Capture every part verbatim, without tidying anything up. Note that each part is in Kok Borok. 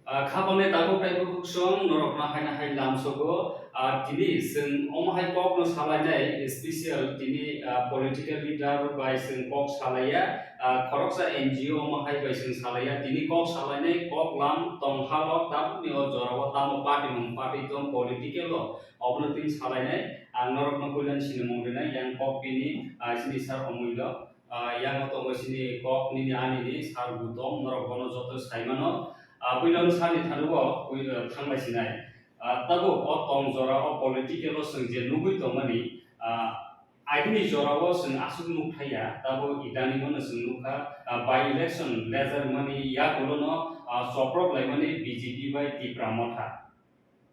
Ah, kha bangni tabuk tei bukhuk song norokno haino hai lamsogo. Ah, tini chwng omo hai kokno salainai special tini, ah, political leader bai chwng kok salaiya. Ah, khoroksa N G O omo hai bai chwng salaiya. Tini kok salainai kok lam tong halo tabukni o jorao tamo party mung party tong political o obono tini salainai. Ang norokno puilani sinimung rinai yang kok bini, ah, chini sir Omulyo. Ah, yang tongo chini kok nini ani ni sir Gutom, norok bono joto sai mano. Ah, puilano sani thani o pui-, ah, thang lai sinai. Ah, tabuk o tong jora o political o chwng je nugui tongmani, ah, agini jora o chwng aswk nuk thaiya, tabuk idani bono chwng nukha, ah, by election lejar mani yakulo no, ah, choprok laimani B J P bai Tipra Motha.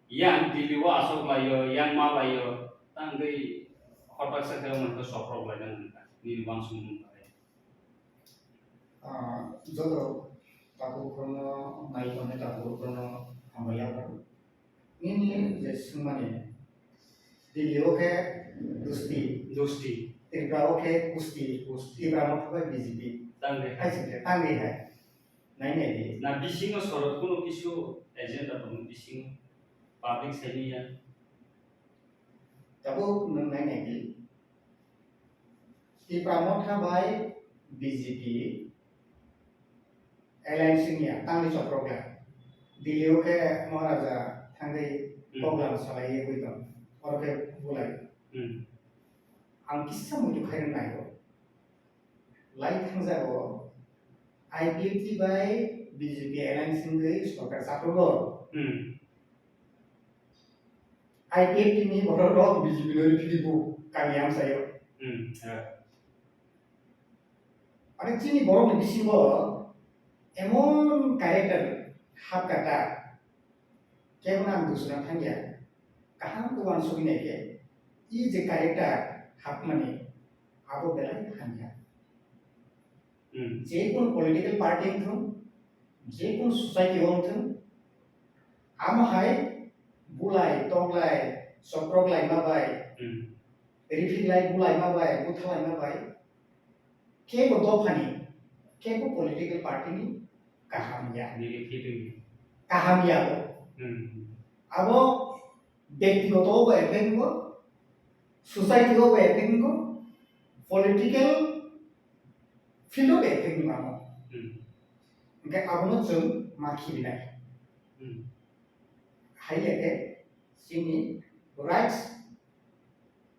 Yang Delhi o aswk laio, yang ma laio, tangwi hotak sa khe omo khe choprok lainani hwnkha, nini uansukmung bai. Ah, joto tabuk khorokno nai tongnai tabuk khorokno hambai yapharo. Nini je swngmani, Delhi o khe dusti, dusti. Tripura o khe kusti, kusti. Tipra Motha bai B J P. Tangwi hai. Hai sing khe, tangwi hai. Nai nai di. Na bisingo sorot kuno kisu agenda tongo bisingo. Public saimanya. Tabuk nwng nai nai di. Tipra Motha bai B J P alliance wngya, tangwi choprok lai. Delhi o khe Maharaja thangwi Hmm. program salai ye wi tong. Oro khe bulai. Hmm. Ang kisa muitu khai rwng nai o. Lai thangjago I P F T bai B J P alliance wngwi sorkar chaprugo. Hmm. I P F T ni borok rok B J P no riphibo kami amsaio. Hmm, yeah. Ani chini borok ni bisingo emon character hapkata, kebo nang dusna thangya, kaham khe uansugwi naikhe, i je character hapmani abo belai hamya. Hmm. Je kono political party wngthung, je kono society o wngthung, amo hai bulai, toklai, choprok laima bai, Hmm. riphiklai bulaima bai, buthalaima bai, kebo dophani, kebo political party ni kaham ya. Nini feeling. Kaham ya bo. Hmm. Abo Byaktigoto o bo effect wngo, society o bo effect wngo, political field o bo effect wngo amo. Hmm. Hwnkhe abono chwng ma khirinai. Hmm. Hai le khe chini rights,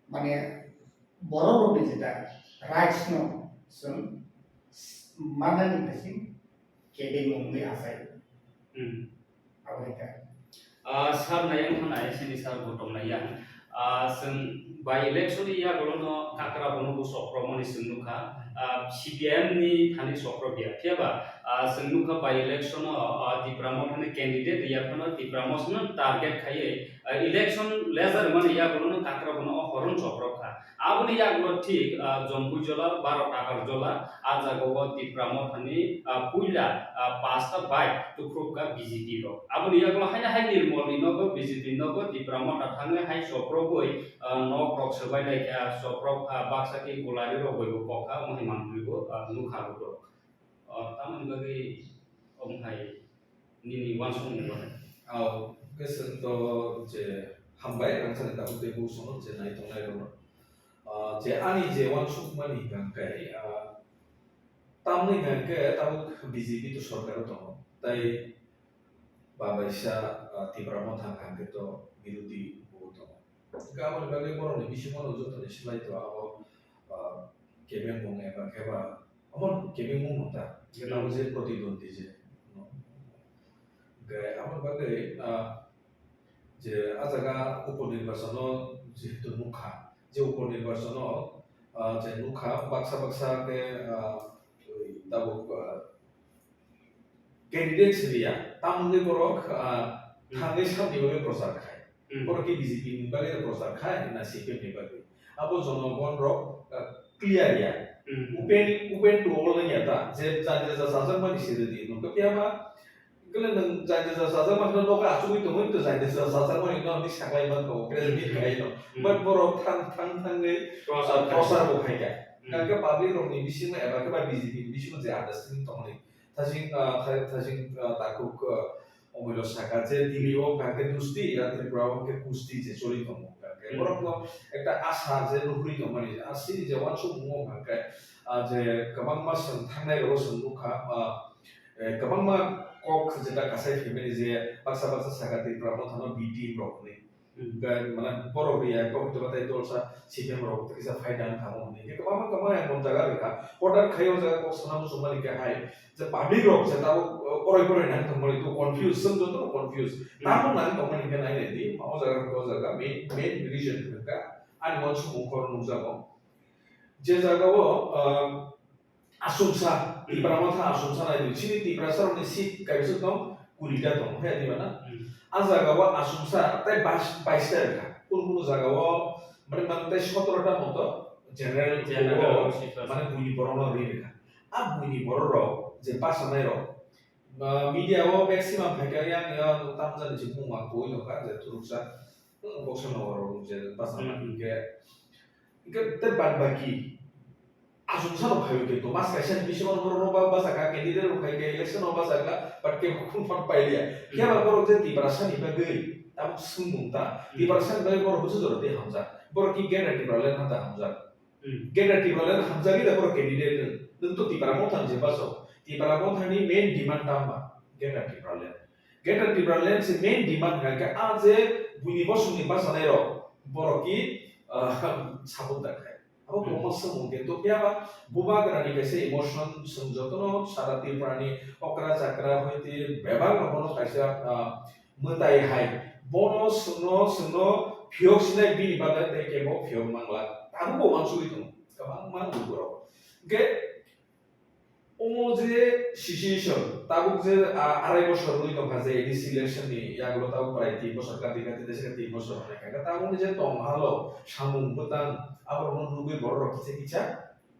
mane, borok rokni jeta rights no chwng mannani phaising kebengmung wngwi achai. Hmm. Abo hai kha. Ah, sir nai wng thangna, sini sir bo tong nai yang. Ah, chwng by election ni yagulo no kakra bono bo sok rok mani chwng nukha. Ah, C P I M ni thani sok rok ya. Phiya ba, ah, chwng nukha by election o, ah, Tipra Motha ni candidate ya phano Tipra Motha no target khaiwi, ah, election lejar mani yagulo no kakra bono o horon sok rok kha. Aboni yagulo thik, ah, Jompuijola, Baro Takarjola, ah jagao Tipra Mothani, ah, puila, ah, pasta bike tukhukha B J P rok. Aboni yagulo haino hai Nirmolni nogo, B J P nogo, Tipra Motha thangwi hai choprogwi, ah, nok rok swbai laikha, choprok, ah, baksa khe gulari rok bai bo kokha, omo hai manthwi bo, ah, nukha bo borok. Ah, tamoni bagwi omo hai nini uansukmung bai. Au, khe chwng to je hambai, rangchakni tabuk tei bukusono je nai tongnai rokno. Ah, je ani je uansukmani hwnkha khe, ah, tamni hwnkha khe tabuk B J P to sorkar o tongo. Tai babaisa, ah, Tipra Motha hwnkha khe to birodhi bo tongo. Hwnkhe aboni bagwi borokni bisingo no jotoni slai to abo, ah, kebengmung eba khe ba omo kebengmung no ta. Hwnkhe abo je protidwandi je, no. Hwnkhe aboni bagwi, ah, je ah jaga upo nirbachono jehetu nukha, je upo nirbachono, ah, je nukha baksa baksa khe, ah, tabuk, ah, candidate siriya, tamoni borok, ah, Hmm. thangwi sabni bagwi prochar khai. Hmm. Borok khe B J P ni bagwi prochar khai, na C P M ni bagwi. Abo jonogon rok, ah, clear ya. Hmm. Open, open to all ya ta. Je jani ja sajak mani siri di. Nokha phiya ba, kele nang jani ja sajak mani no nokha achugwi tongwi to jani ja sajak mani no ni saklai man ko, credit Hmm. khai no. Hmm. But borok thang, thang, thangwi, Prochar ah, khai. prochar bo khai kha. Hmm. Hwnkhe public rok ni bisingo eba khe ba B J P ni bisingo je understanding tongmani. Thasing, ah, tha-, thasing, ah, takhuk, ah, omoi Saka je Delhi o hwnkha khe dusti, ya Tripura o hwnkha khe kusti je choli tongo hwnkha khe. Hmm. Borok no ekta asa je nuhuri tongmani, a sini je uansukmung o hwnkha khe, ah, je kwbangma chwng thangnai rok o chwng nukha, ah, eh, kwbangma kok jeta kasai phaimani je baksa baksa saka Tripura Motha no B team rok hinwi. Hmm. Hwnkhe, mane, borok riya, kok hwnkhe batai dolsa C P M rok kisa fight ang kha, omo hinwi. Hwnkhe kwbangma, kwbangma emon jaga rwkha. Order khai o jaga kok sana muchungmani khe hai, je public rok je tabuk, uh, oroi poroi nang thangmani tu confuse, chwng joto no confuse. Hmm. Tamo nang tongmani khe nai nai di, o jaga, o jaga main, main reason hwnkha, ani uansukmung khoro nukjago. Je jaga o, uh, Asumsa, Tipra Motha Asumsa nai di. Chini Tiprasa rokni seat kaisa tong, kurita tong, he di mana? Hmm. A jaga o Asumsa tei bais-, baista rwkha. Kunu kunu jaga o, mane, mane tei sotoro ta moto general, general o, seat mane buini borok no ri rwkha. A buini borok rok je basanai rok, ah, media o maximum phaikha yang, yang tamjani se buma koi nokha je thuruksa. Boksa no oro je basa Hmm. ma hingke, hingke te bad baki asumsa no phaio ke to mas kaisa ni bisingo no borok no ba basa ka candidate rok khai ke election no basa ka, but ke khum phang pai liya. Hmm. Khe ba borok je Tiprasa ni bagwi tabuk swngmung ta. Hmm. Tiprasa ni bagwi borok bwswk jora tei hamjak. Borok ki Greater Tipraland ha ta hamjak. Hmm. Greater Tipraland hamjagwi da borok candidate nwng. Nwng to Tipra Motha ni je baso. Tipra Motha ni main demand tamo ba Greater Tipraland. Greater Tipraland se main demand kha khe a je buini bosongni bachanai rok borok ki, ah, support da khai. Abo Hmm. kwbangma swngmung khe to phiya ba bubagra ni kaisa emotion chwng jotono sara Tripura ni okra chakra hoite bebak rok bono kaisa, ah, mwtai hai bono chwngno chwngno phiyok sinai bini bagwi tei kebo phiyok mangla tabukbo uansugwi tongo kwbangma lukurok. Hwnkhe Omo je situation, tabuk je, ah, arai bosor wngwi tongkha je A D C election ni yagulo tabuk prai tin bosor kati kati tei saka tin bosor hwnwi kha. Tabukni je tong halo samung bwtang, aborokno nugwi borok rok kisa kisa,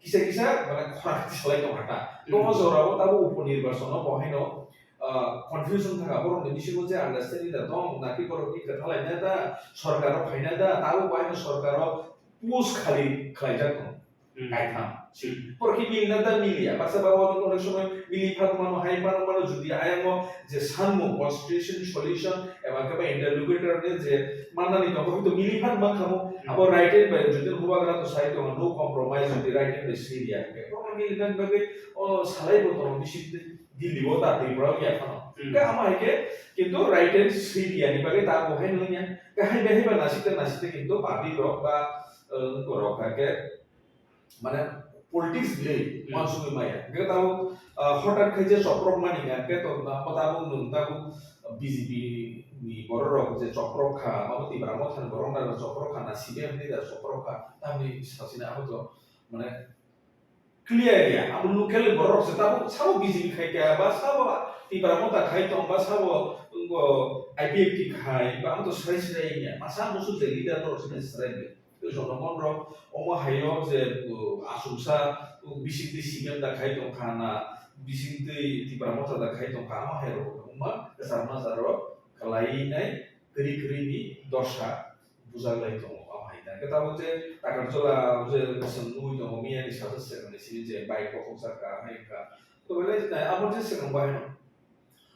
kisa kisa, mane, khorang tisalai tongkha ta. Hmm. Nogo jorao tabuk uponirbashono bo haino, ah, confusion thangkha, borokni bisingo je understanding da tong, naki borokni kwthalaina da, sorkaro phaina da, tabuk bo haino sorkaro push khali khlaijak tong. Hmm. Kaitham. Hmm. Borok khe milna da miliya. Baksa ba onek, onek somoi mili phano mano, hai phano mano, jodi ayang o je sanmung, constitution solution, eba khe ba interlocutor ni je mannani tongo, hwnkhe mili phano mankha mo. Hmm. Abo right hand bai jodi bubagra to sai tongo, no compromise, jodi right hand bai swi riya, hwnkhe borok mili nang bagwi o salai bo tongo, bisi Delhi o ta Tripura o ya phano. Hmm. Hwnkhe amo hai khe kintu right hand swi riya ni bagwi ta bo hai nung ya. Hwnkhe hai bai hai ba nasik ta nasik ta kintu public rok ba, eh, borok hai khe mane politics le Hmm. uansugwi maya. Hwnkhe tabuk, ah, hotat khai je choprok mani hwnkhe to, ah, tabuk nwng tabuk B J P ni borok rok je choprok kha, abo Tipra Motha ni borok rok choprok kha na C P M ni da choprok kha, tamni sasina abo to mane clear ya. Abo local borok rok se tabuk sabo B J P khai kha, ba sabo Tipra Motha khai tong, ba sabo, wngbo I P F T khai, ba abo to srai srai ya. Masa musu je leader borok se srai ya. Tei jonogon rok omo hai o je, uh, asumsa, uh, bisingtwi C P M da khai tong kha na, bisingtwi Tipra Motha da khai tong kha, omo hai rok wngma kwchar majaro khlai nai kwrwi kwrwi ni dosa bujak lai tongo, omo hai da. Hwnkhe tabuk je Takarjala je chwng nugwi tongo, miya ni sajak swkang ni simi je bike bokhok jak ka hai wngkha. To belai abo je swkang bai no.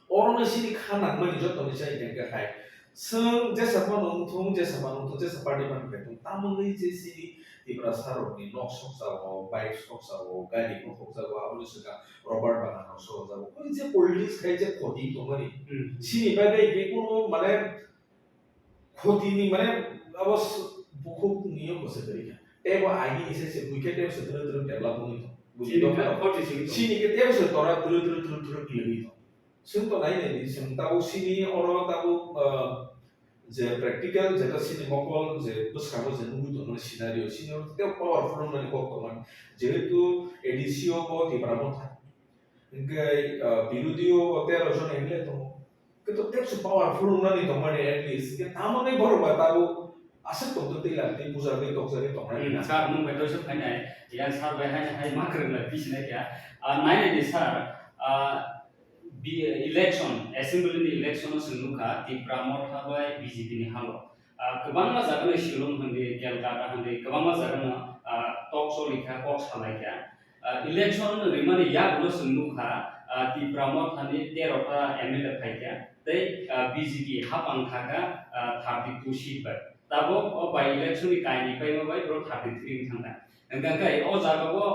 Oro no sini kha nangmani joto ni chai hwnkhe hai. Chwng jesa phano wngthung, jesa phano wngthung, jesa party phano kaitung. Tamoni je sini Tiprasa rok ni nok sokjago, bike sokjago, gari bokhokjago, aboni swkang rubber bagan rok sokjago. Oi je politics khai je khoti tongmani. Hmm. Sini bagwi je kuno mane khoti ni mane abo s-, bukhuk ni yo kwchwtwrwi kha. Tei bo aini se se buikhe tei se twrwk twrwk develop wngwi tong. Sini kha khoti sini tong. Sini khe tei se tora twrwk twrwk twrwk twrwk kilwi tong. Chwng to nai nai di, chwng tabuk sini oro tabuk, ah, je practical, jeta sini mokol, je bwskango je nugwi tongmani scenario, sini oro tei powerful wngmani kok tongmani. Jehetu A D C o bo Tipra Motha. Hwnkhe, ah, birodhi o bo tero jon M L A tongo. Khe to tei se powerful wngnani tongmani at least. Hwnkhe tamoni borok ba tabuk aswk tongtwtwi lang tei bujagwi tokjagwi tongnai Hmm, na. Sir, nwng bai toisa phainai, yang sir bai hai, hai ma kwrwng lai, bisinai kya. Ah, nai nai di, sir, ah, bi-, election, assembly ni election o chwng nukha, Tipra Motha bai B J P ni halo. Ah, kwbangma jaga no Shillong hindi, Kolkata hindi, kwbangma jaga no, ah, talk choli kha, kok salai kha. Ah, election rimani yagulo chwng nukha, ah, Tipra Motha ni tero ta M L A phaikha, tei, ah, B J P hapang thaka, ah, thirty two seat bai. Tabok o by election ni kainwi paima bai borok thirty three wng thangkha. Hwnkha khe o jaga o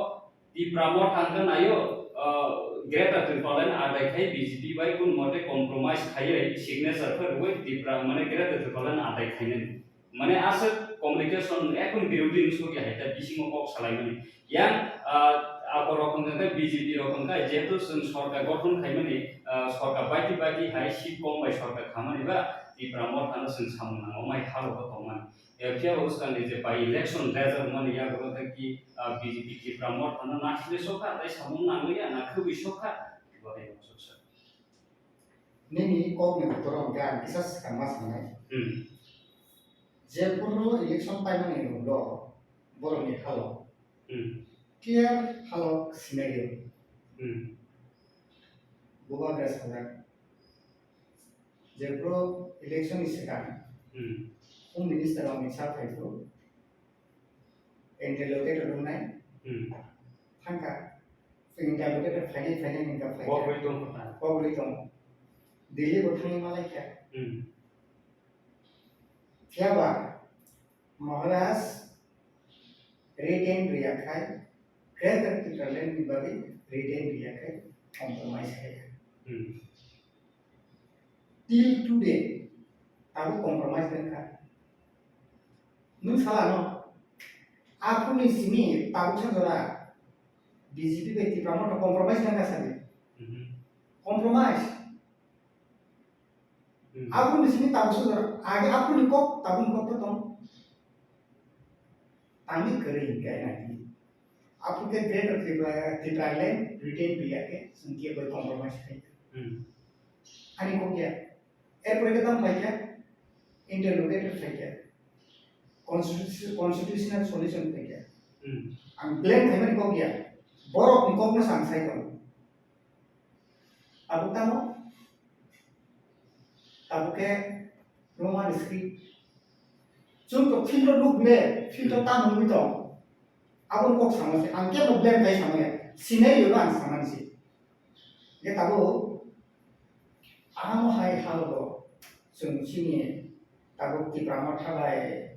Tipra Motha hwnkhe naio, ah, Greater Tipraland adai khai B J P bai kun mote compromise khaiwi signature khe rwui Tipra mane Greater Tipraland adai khainani. Mane aswk communication ekdom birodhi ni sogwi hai ta bisingo kok salaimani. Yang, ah, aborok hwnkha khe B J P rok hwnkha jehetu chwng sorkar gothon khaimani, ah, sorkar baiti baiti hai seat kom bai sorkar khamani ba Tipra Mothano chwng samung nango mai halogo tongmani. Eh, phiya bo swkangni je by election result mani yago tei ki, ah, B J P Tipra Mothano nasile sokha tei samung nangya na khwbwi sokha. Bo hai soksa. Nini kokni utoro hwnkhe ang kisa swkang ma sanai. Hmm. Jephuru election paimani ulo borokni halo. Hmm. Clear halo scenario. Hmm. Bubagra sajak. Jephuru election ni swkang. Hmm. Home Minister Amit Shah phaiphuru. Interlocutor wngnai. Hmm. Thangkha. Interlocutor phainai phainai hwnkha phaikha. Kok rwi tongkha. Kok rwi tong. Delhi bo thangwi malaikha. Hmm. Phiyaba Maharaj written riyakhai, Greater Tipraland ni bagwi written riyakhai, compromise khaiya. Hmm. Till today, tabuk compromise wngkha. Nwng sala no, aphuruni simi tabuk sa jora B J P bai Tipra Motha compromise wngkha sadi. Mhm. Compromise. Hmm. Aphuruni simi tabuk sa jora, age aphuruni kok, tabukni kok to tong. Tangwi kwrwi hinkhe nai. Aphuru khe Greater Tripura, Tipraland written riya khe, chwng kebo compromise khai. Hmm. Ani kok ya. Erpore khe tamo phaikha, interlocutor phaikha, constitu-, constitutional solution phaikha. Hmm. Ang blame khaimani kok ya, borokni kokno sa ang sai tongo. Tabuk tamo? Tabuk khe Roman script. Chwng to field o nuk le, field o tamo wngwi tong. Aboni kok sama se, ang kebo blame khai sama ya. Scenario no ang sama se. Hingkhe tabuk, ahamo hai halogo chwng chini tabuk Tipra Motha bai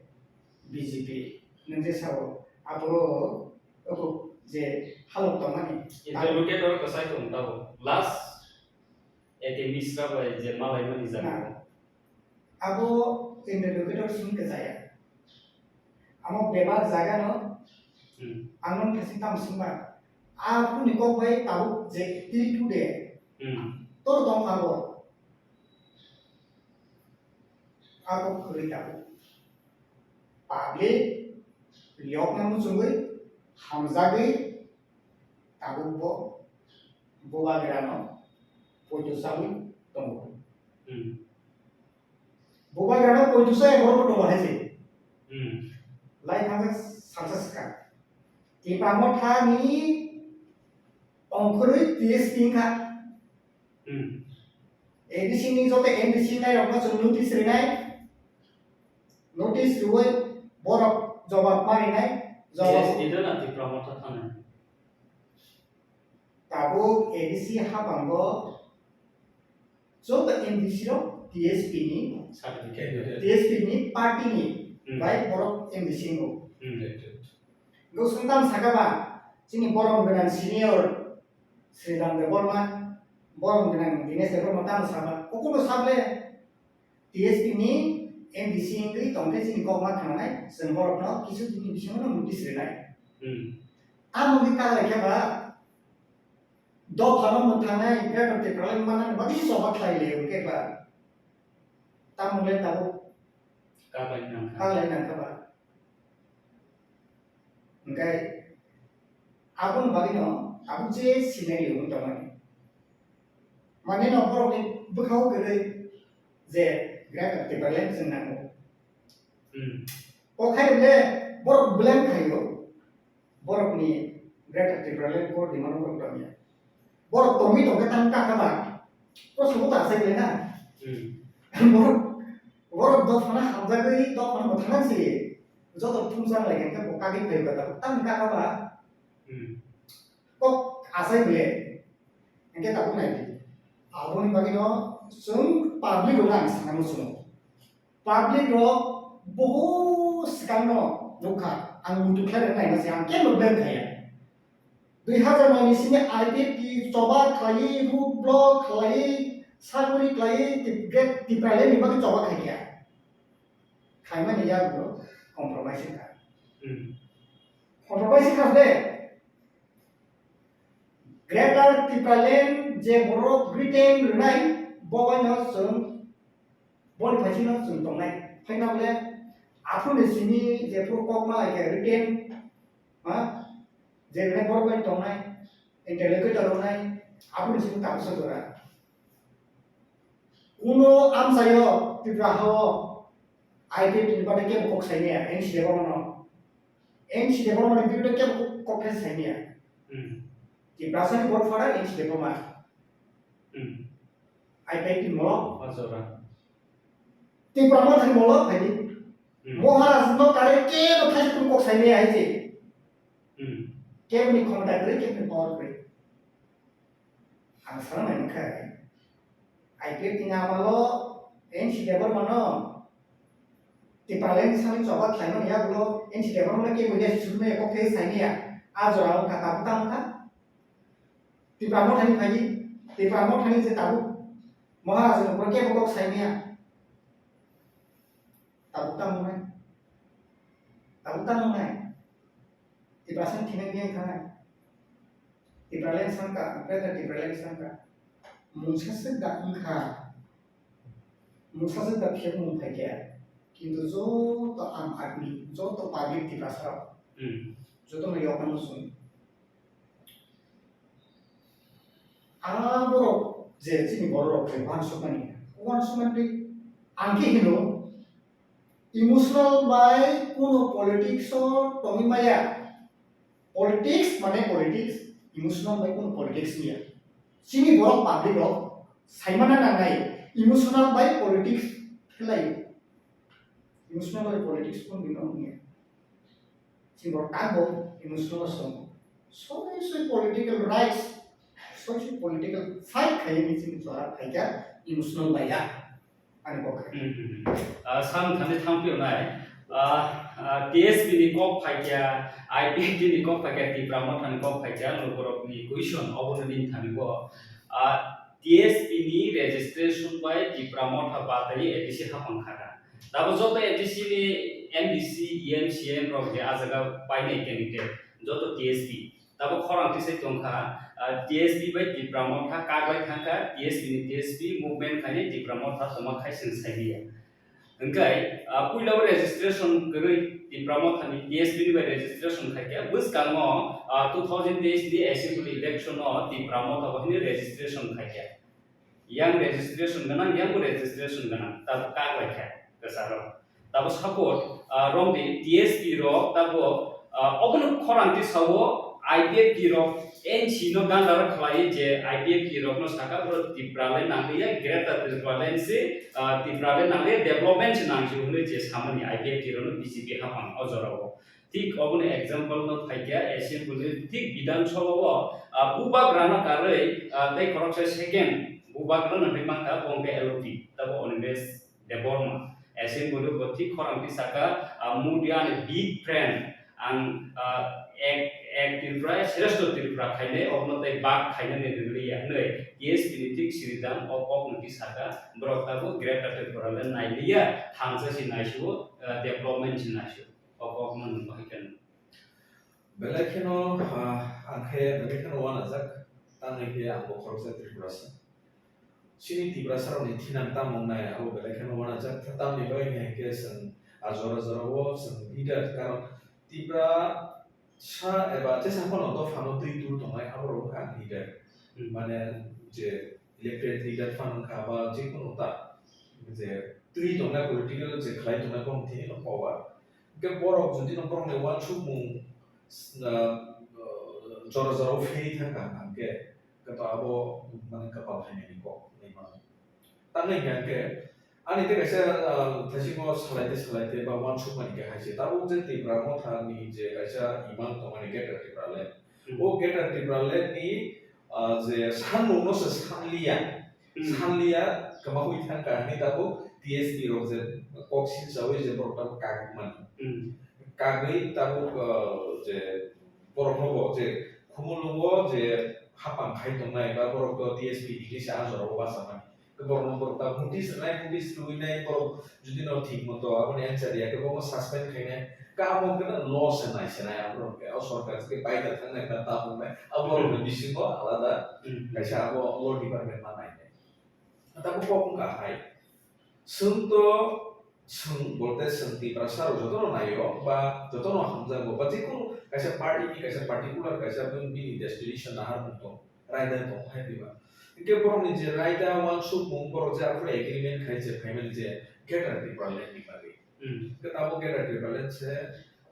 B J P nwng je sao, abo obo je halok tongmani. Interlocutor kwchai tong tabuk. Last A K Mishra bai je malaimani jaga. Na. Abo interlocutor simi kwchaya. Amo bebak jaga no, hmm, ang nung thasi tam singma. A phuni kok bai tabuk je till today. Hmm. Tor tong kha bo. A kok khwrwi tabuk. Public riyok na muchungwi hamjagwi tabuk bo bubagrano poito sawi tongo. Hmm. Bubagrano poito saya borok tongo hai se. Hmm. Lai thangjak salsa swkang. Tipra Motha ni ongkhorwi T S P wngkha. Hmm. A D C ni joto M D C nai rok no chwng notice rinai. Notice riwi borok jobab ma rinai. Jobab T S P do na Tipra Motha thani. Tabuk A D C habango joto M D C rok T S P ni, certificate, T S P ni party ni, hmm, bai borok M D C wngo. Hmm. Right, right. Go sungtam saka ba, chini borom gwnang senior Sridham Debbarma, borom gwnang Dinesh Debbarma tamo saba, kukuno sable T S P ni M D C wngwi tongkhe chini kok ma thangnai, chwng borokno kisu dini bisingo no notice rinai. Hmm. Tamo wngwi kak lai khe ba, dophano mwthangnai, Greater Tipraland manani bagwi choba khlai le hwnkhe ba, tamo le tabuk kak lai nang kha. Kak lai nang kha ba. Hingkhe aboni bagwino tabuk je scenario wng tongmani. Mane no borokni bwkhao kwrwi je Greater Tipraland chwng nango. Hmm. O khai le borok blame khaio. Borokni Greater Tipraland core demand borok tongya. Borok tongwi tongkhe tang kakha ba. Proshno bo ta asai le na. Hmm. Borok, borok dophano hamjagwi, dophano mwthangna si. Joto thumsa lai khe bo kagwi phai ba ta tang kakha ba. Hmm. Kok asai bile. Hingke tabuk nai di. Aboni bagwi no Chwng public rok ang sana muchungo. Public rok boho swkangno nukha, ang muitu khlai rwna naima se, ang kebo blame khaiya. Dui hazar noi ni simi I P F T choba khlai, road block khlai, sakori khlai, Tip-, Great Tipraland ni bagwi choba khaikha. Khaimani yagulo compromise kha. Hmm. Compromise kha de. Greater Tipraland je borok written rwnai, bo baino chwng, boni phaisingno chwng tongnai. Phaina bole, aphuruni simi jephuru kok ma lai khe written, ha? Je rwnai borok bai tongnai, interlocutor rwnai, aphuruni simi tabuksa jora. Kuno amchaio Tripura hao I P F T ni bagwi kebo kok saimaya, N C Debbarma no. N C Debbarma ni birude kebo kok, kok khe saimaya. Hmm. Tiprasa ni godfather N C Debbarma. Hmm. I P F T ni molo. Ajora. Tipra Motha ni molo phaidi. Hmm. Maharaj no kare kebo thaisa kok saimaya hai se. Hmm. Kebo ni khomota kwrwi, kebo ni power kwrwi. Ang sana nai kha. I P F T ni amalo N C Debbarma no Tipraland sani choba khlaimani yagulo N C Debbarma no kebo ni sujuma kok khe saimaya. A jora wngkha tabuk tamo kha. Tipra Motha ni phaidi. Tipra Motha ni je tabuk Maharaj no kebo kok saimaya. Tabuk tamo nai. Tabuk tamo nai. Tiprasa ni thina biyang khanai. Tipraland sangka, Greater Tipraland sangka. Mungsa se da wngkha. Mungsa se da phiya mung phaikya. Kintu joto Aam Aadmi, joto public Tiprasa rok. Hmm. Joto no yokna muchung. Ah, borok je chini borok rok je uansukmani, uansukmani ang khe hino, emotional bai kuno politics o tongwi maya. Politics mane politics, emotional bai kuno politics niya. Chini borok public rok saimana nangnai, emotional bai politics khelai. Emotional bai politics kun bino niya. Chini borok tak bo emotional song. Soi soi political rights, soi soi political fight khaini chini chora phaikha emotional bai ya. Ani kok. Hmm, hmm, hmm. Ah, sam thani thang pio nai. Ah, ah, T S P ni kok phaikha, I P F T ni kok phaikha, Tipra Motha ni kok phaikha, no borok ni question obo no din thani bo. Ah, T S P ni registration bai Tipra Motha batwi A D C hapang khana. Tabo joto A D C ni M D C, E M, C M rok je a jaga painai candidate, joto T S P. Tabo khorang tisai tongkha, ah, T S P bai Tipra Motha kaglai thangkha, T S P ni T S P movement khainai Tipra Motha tongma khai chwng sailiya. Hwnkhe, ah, puila o registration kwrwi Tipra Motha ni T S P ni bai registration khaikha, bwskango, ah, two thousand teis ni assembly election o Tipra Motha bo hwnwi registration khaikha. Yang registration gwnang, yang bo registration gwnang, tabo kaglai kha kwcharo. Tabo support, ah, romdi T S P rok tabo, ah, obono khorang tisao I P F T rok N C no gandar khlai je I P F T rok no saka bro Tipra le nangliya, Greater Tripura le se, ah, Tipra le nangliya, development se nangsi hwnwi je samani I P F T rok no B J P hapang o jorao. Thik obono example no phaikha, assembly thik Bidhan Sabha o, ah, bubagra no karwi, ah, tei khoroksa second bubagra no hwnwi mankha, bo hwnkhe L O P, tabo Animesh Debbarma. Assembly bo thik khorang tisaka, ah, Modi ani big friend, ang, ah, ek, ek Tripura, shreshto Tripura khainai, obono tei bak khainani rwliya hwnwi T S P ni thik siridang o kok no tisaka, borok tabo Greater Tripura le nailiya, hamsa si naisio, ah, development si naisio. O kok no nwng bahai khe nwng. Belai kheno, ah, ang khe belai kheno uanajak, tamni khe ang bo khoroksa Tripurasa. Chini Tiprasa rokni thinang tamo wngnai abo belai kheno uanajak, tamni bagwi hai khe chwng a jora jora o chwng leader, karon Tiprasa eba jesa phano dophano twi tul tongnai aborok wngkha leader. Hmm. Mane je elected leader phano wngkha ba jekunu ta je twi tongnai political je khlai tongnai bongni thani no power. Hwnkhe borok jodi no borokni uansukmung, ah, jora jora o pheri thangkha hwnkhe, hwnkhe to abo mane kwpal hamyani kok hinwi mano. Tamni hwnkhe ani tei kaisa, ah, thaisingo salaite salaite ba uansukmani khe hai se tabuk je Tipra Mothani je kaisa imang tongmani Greater Tipraland. Hmm. O Greater Tipraland ni, ah, je sanmung no se sanliya, Hmm. sanliya, Kwmawi thangkha hwnwi tabuk T S P rok je kok silsawi je borok tabuk kagwi mani. Hmm. Kagwi tabuk, uh, je borokno bo je Khumulwngo je hapang khai tongnai ba borok to T S P English a jorao bachamani. Borokno borok ta notice rwnai, notice rwinai borok jodi no thik moto aboni answer ya khe bono suspend khainai. Ka abo khe no law se nai se nai abo rok khe o sorkar se khe bai ta thangnai ta ta wngnai abo borok ni bisingo alada kaisa abo law department ma nainai. Tabuk kok wngkha hai. Chwng to, chwng bolte chwng Tiprasa rok jotono naio, ba jotono hamjago, ba jekunu kaisa party ni kaisa particular kaisa bini destination naharmung tong, raida tong hai diba. Hingke borokni je raida wansukmung borok je aphuru agreement khai je phaimani je Greater Tipraland ni bagwi. Hmm. Hingke tabuk Greater Tipraland se,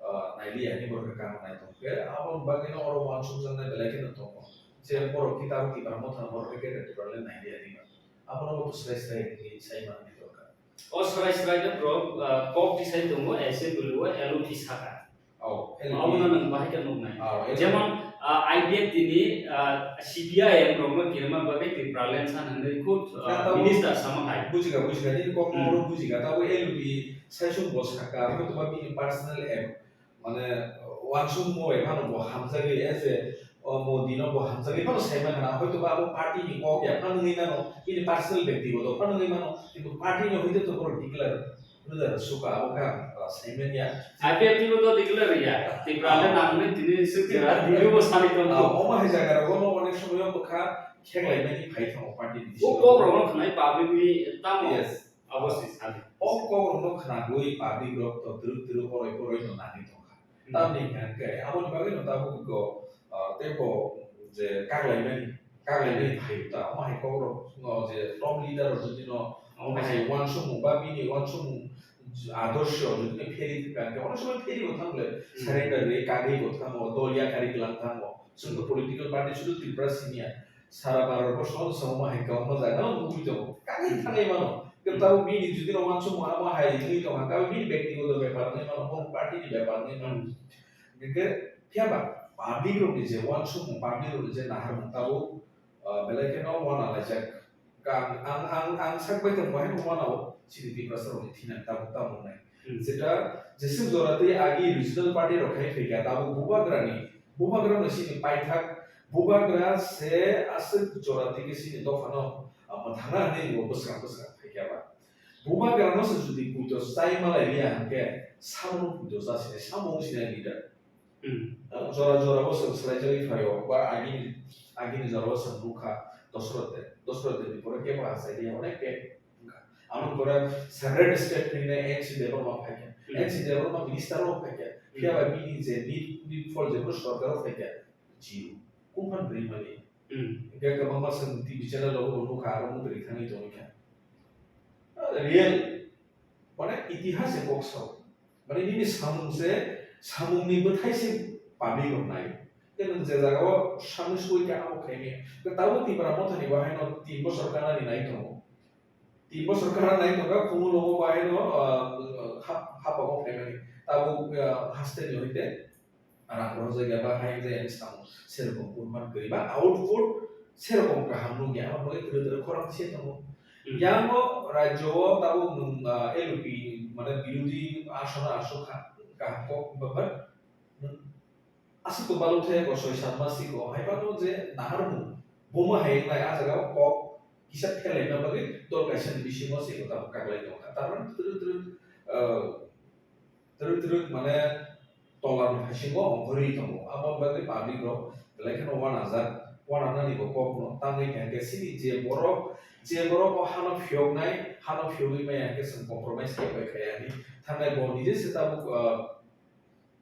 ah, nailiya ni borok khe kamo nai tong khe, aboni bagwino oro wansukjaknai belai kheno tongo. Je borok kitab Tipra Motha borok khe Greater Tipraland nailiya ni ba. Abono bo swrai swrai wngwi sai manani dorkar. O swrai swrai no borok, ah, kok tisai tongo, assembly o L O P saka. Oh, L O P. Abono nwng bahai khe nuknai. Oh, L O P. Jemon, ah, I P F T ni, ah, C P I M rokno kirima bagwi Tipraland san hwnwi khud, ah, Minister sama hai. Bujika, bujika, nini kok Hmm. Oro bujika, tabo L O P saisung bo saka, hoyto ba bini personal app. Mane, wansukmung bai phano bo hamjagwi, as a, o, Modi no bo hamjagwi phano sai mankha na, hoyto ba abo party ni kok ya phano wngwi mano, bini personal bektigoto phano wngwi mano, kintu party ni hoite to borok declare rwda rw suka, abo khe ang, uh, sai manya. I P F T bo to declare ya, Tipraland nangni tini swk jora, tini bo sani tong. Ah, omo hai jaga rogo no onek somoy o bwkha kheklai mani phai thango party ni bisingo. Bo kok rok no khnai public ni tamo. Yes. Abo se sadi. O kokrokno khnagwi public rok to twrwk twrwk oroi poroi no nangwi tongkha. Hmm. Tamni hwnkha khe aboni bagwi no tabuk go, ah, teibo je kaglaimani, kaglaimani phaio ta. Omo hai kokrok no je top leader rok jodi no omo hai wansukmung ba bini wansukmung adorsho jodi no pheri thangkha khe, onek somoi pheri bo thang le Hmm. surrender rwi kagwi bo thango, dol yakarwi kwlang thango. Chwng to political party sudu Tripura simi ya. Sara Bharat borso no chwng omo hai kwbangma jaga no nugwi tongo. Kagwi thangwi mano. Khe tabuk bini jodi no wansukmung amo hai wngwi tongkha, tabuk bini bektigoto bepar wngwi mano, bo party ni bepar wngwi mano. Hwnkhe phiya ba public rokni je wansukmung, public rokni je naharmung tabuk, ah, belai kheno uanalaijak. Ang, ang, ang, ang sak bai tongbo haino uanao chini Tiprasa rokni thina tabuk tamo wngnai. Hmm. Jeta jeswk jora tei agi regional party rok khai phaikha, tabuk bubagrani, bubagrano chini paithak, bubagra se aswk jora tei khe chini dophano, ah, mwthangna hwnwi bo bwswk bwswk phaikha ba. Bubagrano se jodi puito chai malai liya hwnkhe, sabono puito cha sinai, sabo wng sinai leader. Hmm. Ah, jora jora bo chwng swlaijagwi phaio, ba agini, agini jora bo chwng nukha, Dosrot de, Dosrot de ni pore kebo achai liya, onek khe wngkha. Amoni pore separate state ni N C Debbarma phaikha. Hmm. N C Debbarma minister o phaikha. Hmm. Phiya ba bini je mid, mid fall je sorkar o phaikha. Zero. Kumphan bwrwi mani. Hmm. Hingke kwbangma chwng T V channel rogo bo nukha, aro mukri thangwi tongwi kha. Ah, real. Mane itihas se kok sao. Mane nini samung se, samung ni bwthai se public rok nai. Tei nwng je jaga o samung sui khe abo khai manya. Tei tabuk Tipra Motha ni bo haino tin bosor kanani nai tongo. Tin bosor kana nai tongkha, Khumulwngo bo haino, ah, hap-, hapang o phaimani. Tabuk, ah, haste ni hoite. Rang rohorjak ya ba hai wngya hinwi samung serokom kurman kwrwi ba output serokom kaham nukya, aboni bagwi twrwi twrwi khorang se tongo. Hmm. Yang o rajyo o tabuk nwng, ah, L P mane birodhi asona aswk kha, kaham kok bwkha nwng aswk to balwk thai ko soi sat masiko hai phano je naharmung buma hai wngnai a jaga o kok kisa phelaina bagwi dol kaisa ni bisingo se ko tabuk kaklai tongkha. Tar mane twrwi twrwi, ah, Twrwk twrwk mane tola ni phasingo ongkhorwi tongo. Aboni bagwi public rok belai kheno uanajak, uananani bo kok no. Tamni hwnkhe chini je borok, je borok o hano phiyoknai, hano phiyogwi maya hwnkhe chwng compromise khe bai khaya hinwi thangnai bo nije se tabuk, ah,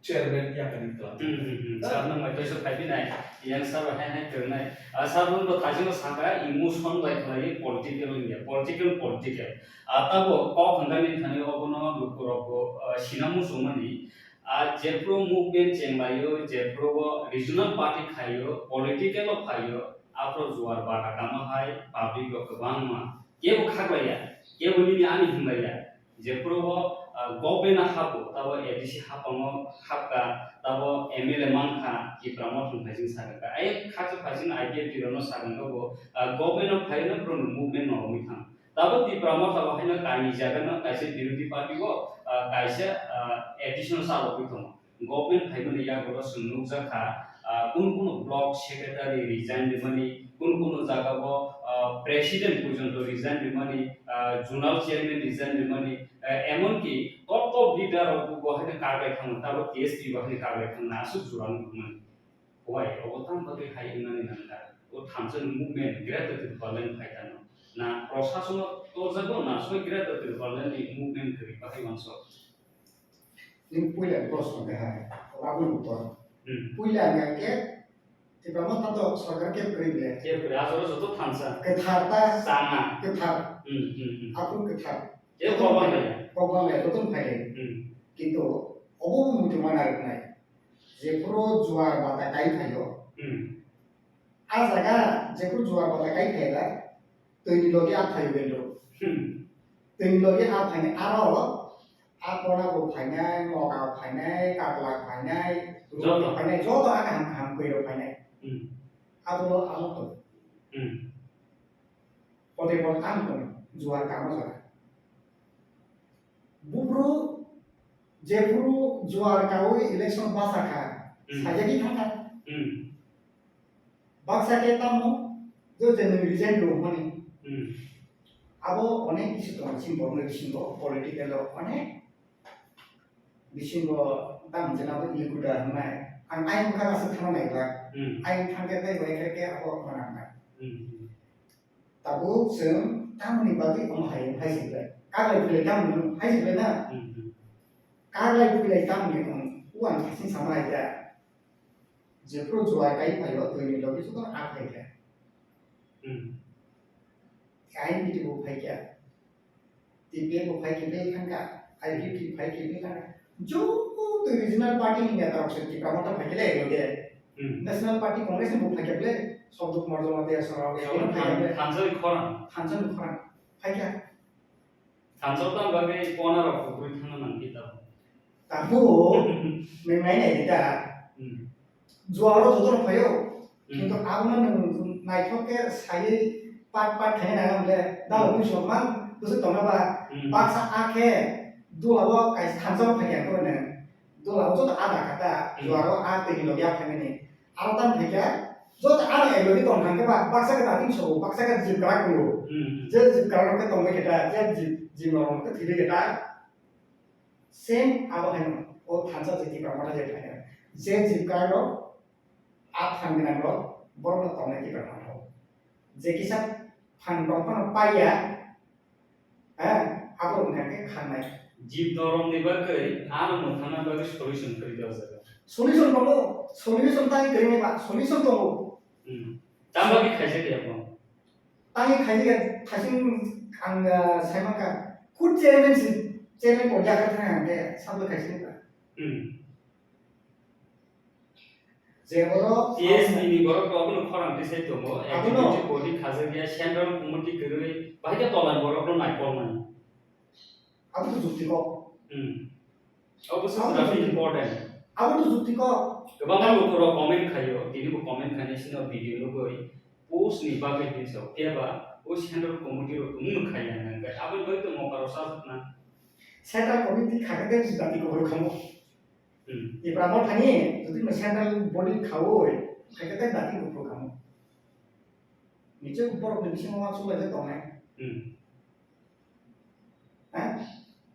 chairman yakari twlang. Hmm, hmm, hmm. Ah. Sir no mai toisa phaibi nai, yang sir hai hai kwrwngnai. Ah, sir no to thajino saka emotion bai khlaiwi political wngya, political, political. Ah, tabo kok hwnjani thani obono lukurok bo, ah, sina muchungmani. Ah, jephru movement chenglaio, jephru o regional party khaio, political o phaio, aphru juar bata kama hai public rok kwbangma. Kebo khaklaiya, kebo nini ani hwnlaiya. Jephru o, ah, government o hapo, tabo A D C hapango hapka, tabo M L A mankha, Tipra Motha ni phaising sakha. Ai khaksa phaising I P F T rokno sakha bo, ah, government o phaino borokno movement no romwi thang. Tabuk Tipra Motha bo haino kainwi jaga no kaisa birodhi party o, ah, kaisa, ah, additional sa rwgwi tongo. Government phaimani yagulo chwng nukjakha, ah, kunu kunu block secretary resign rwmani, kunu kunu jaga o, ah, president porjonto resign rwmani, ah, zonal chairman resign rwmani, ah, emonki top top leader rok bo haino kaglai thangmani, tabuk T S P bo haino kaglai thangmani, aswk jora nukmani. Why? Obo tamo bagwi hai wngnani nangkha. O thansa ni movement Greater Tipraland phai tano. Na prosasono torjago na soi Greater Tipraland ni movement kwrwi bagwi wansok. Nini puila ni proshno khe hai, o aboni uttor. Hmm. Puila hwnkha khe Tipra Motha to sorkar khe kwrwi ble. Khe kwrwi, asoro joto thansa. Kwthar ta. Chana. Kwthar. Hmm, hmm, hmm. Aphuru kwthar. Khe kokbang lai. Kokbang lai, joto phai lai. Hmm. Kintu obo bo muitu mana rwnai. Jephuru juar bata kai phaio. Hmm. A jaga jephuru juar bata kai phaida, twini logi a phaio bendo. Hmm. Twini logi a phainai aro, a kona bo phainai, moga phainai, kakla phainai, joto. Ruk phainai, joto a kaham kaham kwiro phainai. Hmm. Abo amo to. Hmm. Pote pon ang tong juar kamo jaga. Bubru jephuru juar kawi election basa kha, hmm, sajagwi thangkha. Hmm. Baksa khe tamo, je je nwng resign rw hwnmani. Hmm. Abo onek kisi tongo chini borokni bisingo, political o onek bisingo tamo jena bo ilikuda hwnmai. Ang ayang bwkha aswk thangna naiglak. Hmm. Ayang thangkhe tei bai khe abo manang nai. Hmm. Tabuk chwng tamoni bagwi omo hai, hai se belai. Kaglai philai tamoni hai se belai na? Hmm, hmm. Kaglai philai tamoni wng, uan thasing sama hai da. Jephuru juar kai phaio, twini logi joto a phai kha. Hmm. I N P T bo phai kha. T P F bo phai khe phai thangkha, I P F T phai khe phai thangkha. Joto regional party ni neta rok se Tipra Motha phai khe le loge. Hmm. National Party Congress ni bo phai khe le, Sogduk Morjoma Tei Aswrao, Sogduk phai khe le. Thansa ni khorang. Thansa ni khorang. Phai kha. Thansa tang bagwi kona rok kukrwi thangna nang khe tabo. Tabo, nang nai nai da. Hmm. Juaro joto rok phaio. Hmm. Kintu abono nwng naithok khe saiwi pat pat khaina nang le, dalo, hmm, mui sok man bwswk tongna ba, hmm, baksa a khe dula o kaisa thansa o phai khe khe nwng dula o joto a da kha ta, hmm, juaro a twi ni logi a phaimani. Aro tam phai khe joto a ni logi tong thang khe ba, baksa khe dating sobo, baksa khe jib kwrak tongo. Hmm. Je jib kwrak rok khe tong bai khe ta, je jib, jib norok khe thwi bai khe ta. Same abo haino, o thansa je Tipra Motha je phainai. Je jib kwrak rok, a phan gwnang rok, borok no tongnai Tipra Motha o. Je kisa phan tong phano paiya, eh, abo wngkha khe khangnai. Jib norok ni bagwi, ano mwthangna bagwi solution kwrwi di o jaga. Solution tongo, solution tang kwrwi ba, solution tongo. Hmm. Tamo bagwi khaijak ya bo? Tangwi khaijak ya, thasing ang, ah, sai mankha. Khud chairman si, chairman bo yakha thang ang khe, sabo khaijak ya. Hmm. Je borok T S P ni borok to abono khorang twi sai tongo, abono executive body khajak ya, central committee kwrwi, bahai khe tola ni borok no nai kol nai. Abo to jukti kok. Hmm. Abo se important. Abo to jukti kok. Kwbangma lukurok comment khaio, tini bo comment khainai sino video nugwi post ni bagwi hinwi sao. Phiya ba o central committee rok tongmung khaina nang khe aboni bagwi to mokaro sajwkna. Central committee khakhe tei jati kok rok khamo. Hmm. Tipra Mothani jodi no central body khaui khakhe tei jati kok rok khamo. Niche borok ni bisingo uansuk laijak tongnai. Hmm. Ha?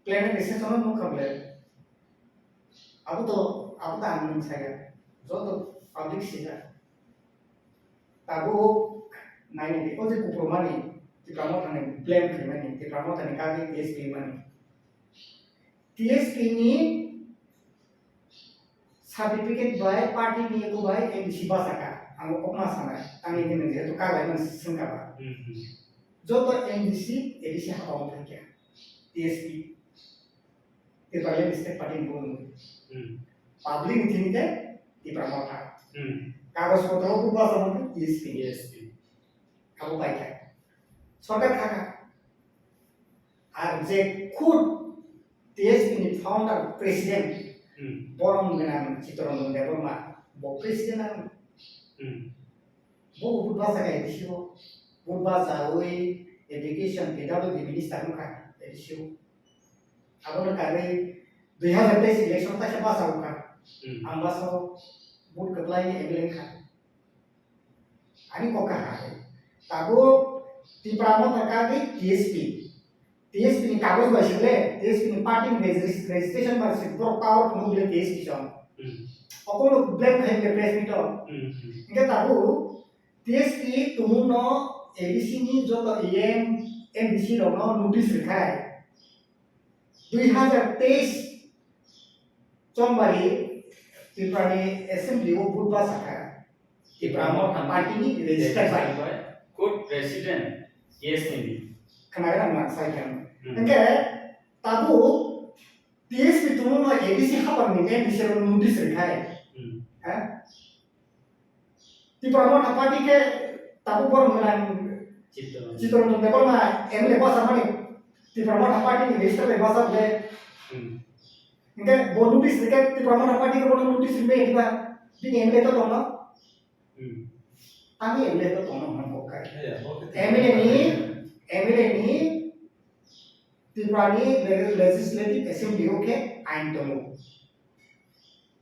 Plenary session o nukha ble. Abo to, abo to ang nung saya. Joto public sijak. Tabuk naini di, o je kupur mani, Tipra Mothani blame khaimani, Tipra Mothani kagwi T S P mani. T S P ni certificate bai party ni eko bai M D C basa kha. Ang kok ma sanai. Ang ini nang jehetu kaglai man sengkha ba. Hmm, hmm. Joto M D C, A D C ha tong thangkha. T S P. Tipraland State Party ni buno. Hmm. Public ni thini te Tipra Motha. Hmm. Kagoj potro bu basa mani T S P. T S P. Abo bai kha. Sorkar kha kha. Ar je khud T S P ni founder president, hmm, borom gwnang Chittaranjan Debbarma, bo president ang. Hmm. Bo vote basa kha A D C o. Vote basa oi Education, P W D minister wngkha, A D C o. Abono karwi dui hazar teis election kaisa basa wngkha. Hmm. Ang baso vote kwplai M L A wngkha. Ani kok kaha hai. Tabuk Tipra Motha kagwi T S P. T S P ni kagoj bai sile, T S P ni party ni regis-, registration bai sile, borok power phunuk bile T S P song. Hmm. Okolno blame khai bile press meet o. Hmm, hmm. Hingke tabuk T S P tumung no A D C ni joto E M, M D C rok no notice rwkhai. Dui hazar teis Chongbari Tripura ni assembly o vote basa kha. Tipra Motha party ni register bai. Khud president T S P ni. Khna gra na sai khan. Hmm. Hingke tabuk T S P tumung no A D C habar ni M D C rok notice rwkhai. Hmm. Ha? Tipra Motha party khe tabuk borok gwnang Chittaranjan. Chittaranjan Debbarma M L A basa mani Tipra Motha party ni register bai basa ble. Hmm. Hingke bo notice rikhe Tipra Motha party khe bono notice rime diba bini M L A to tongno. Hmm. Tamo M L A to tongno hwnna kok khai. Iya, bo khe M L A ni, M L A ni Tripura ni le-, Legislative Assembly o khe ain tongo.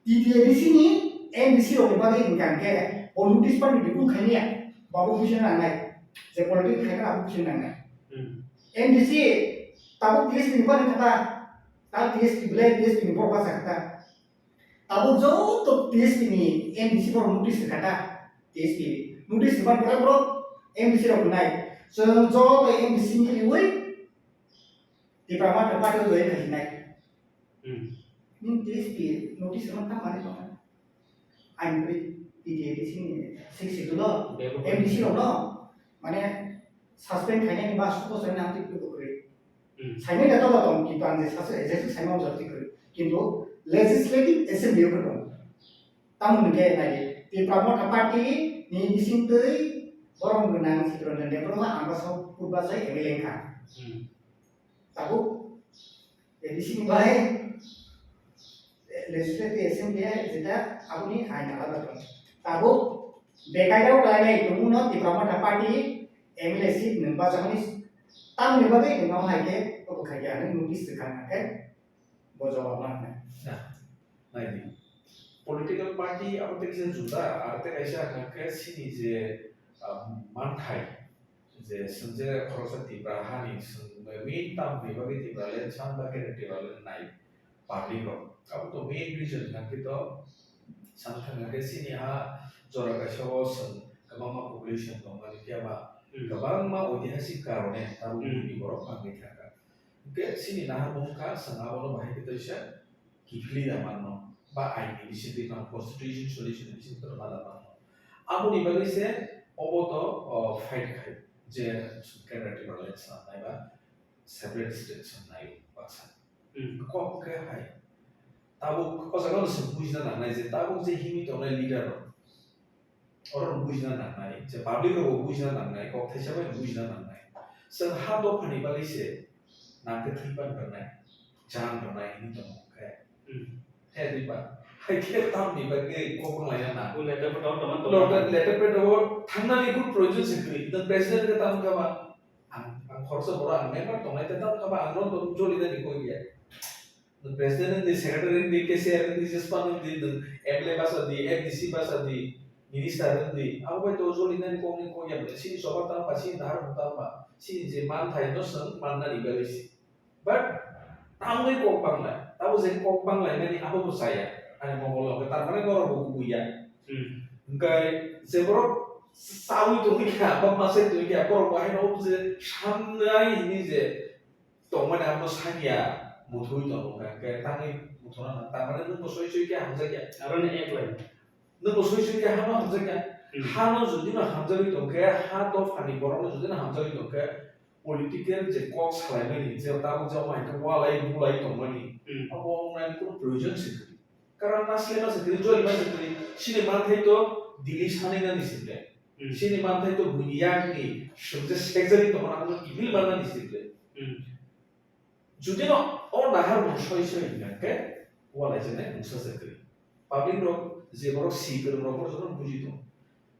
T T A D C ni M D C rok ni bagwi hwnkha hwnkhe o notice pani bikung khaimya, babo buising nangnai, je politics khaikha abo buising nangnai. Hmm. M D C tabuk T S P ni bani kha ta, ta T S P belai T S P ni borok basa kha ta. Tabuk joto T S P ni M D C borok notice rwkha ta, T S P notice rwbani pore borok M D C rok hwnai, chwng joto M D C ni riwi Tipra Motha party o join khainai. Hmm. Nini T S P notice rwma tamo manwi tongo. Aini kwrwi T T A D C ni six schedule o Bebo M D C rok no mane suspend khainani ba suko saina amtwi kwrwi kwrwi. Hmm. Saimanya tamo tong kintu ang je sasu executive saima ojak ti kwrwi. Kintu Legislative Assembly o kwrwi tong. Tamo hwnkhe nai Tipra Motha party ni bisingtwi borom gwnang Chittaranjan Debbarma ang basa purba sai M L A wngkha. Hmm. Tabuk A D C ni bai Legislative Assembly jeta aboni ain alada tong. Tabuk bekai rok lai nai tongmung no Tipra Motha party M L A seat nwng bachamani tamni bagwi nwng hai khe obo khai ya nwng notice rwkha hwnkhe bo jawab ma hwnai. Naidi. Political party abo tei kisa juda, aro tei kaisa hwnkha khe chini je, ah, manthai, je chwng je khoroksa Tipra hani chwng main tamni bagwi Tipraland san ba khe Tipraland nai public rok. Abo to main reason hwnkha khe to san thang hwnkha khe chini ha jora kaisa o chwng kwbangma population tongmani phiya ba Hmm. kwbangma oitihasik karone tabuk Hmm. buini borok bangwi thangkha. Hwnkhe chini naharmung wngkha, chwng abono bahai khe teisa kiphilwi da manno, ba aini bisingtwi tong, constitution solution bisingtwi tong ma da manno. Aboni bagwi se obo to, o, fight khai, je Kerala Tipraland swnamnai ba separate state swnamnai baksa. Hmm. Kok khe hai. Tabuk o jaga no se bujina nangnai je tabuk je himwi tongnai leader rok. Oro bujina nangnai, je public rok bujina nangnai, kok thaisa bai bujina nangnai. Chwng ha dophani bagwi se nang khe thwi pan rwnai, jang rwnai hwnwi tongo khe. Hmm. He diba? Hai khe tamni bagwi kok wng laina nang. O letter photo tongma tongma. Letter, letter photo thangnani kunu proyojon se kwrwi. Nwng president khe tamo khe ba? Ang, ang khoroksa borok, ang member tongnai tei tamo khe ba ang no joli nani koi ya. Nwng president wng di, secretary wng di, cashier wng di, jespan wng di, nwng M L A basa di, M D C basa di, minister wng di, abo bai to joli nani kok ni kok ya, chini soba tamo ba, chini nahar tamo ba, chini je manthai no chwng mannani bagwi se. But tamoni kok banglai, tamo je kok banglai nani abo bo chaya, ani mokol o, tar mane norok bo kubui ya. Hmm. Hwnkhe je borok chawi tongwi kha, ba masai tongwi kha, borok bo haino je sanai hini je, tongmani abo sakya muthungwi tongo, hwnkhe, hwnkhe tangwi muthungna nang, tamani nwngbo soi soi khe hamjakya. Aroni ek line. Nwngbo soi soi khe hano hamjakya. Hmm. Hano jodi no hamjagwi tongkhe, ha dophani borokno jodi no hamjagwi tongkhe, political je kok salaimani, je tabuk je omo hai khe walai bulai tongmani, Hmm. abo wngnani kunu proyojon se kwrwi. Karon ma sle ma se twi, jori ma se twi, chini manthai to Delhi sanai nani sile. Hmm. Chini manthai to buini yakni, sumse sekjari tongmani, abo kiphil mannani sile. Hmm. Judino o nahar mung soi soi hingka khe, walai jene mungsa se twi. Public rok, je borok si kwrwng rok, borok jotono buji tong.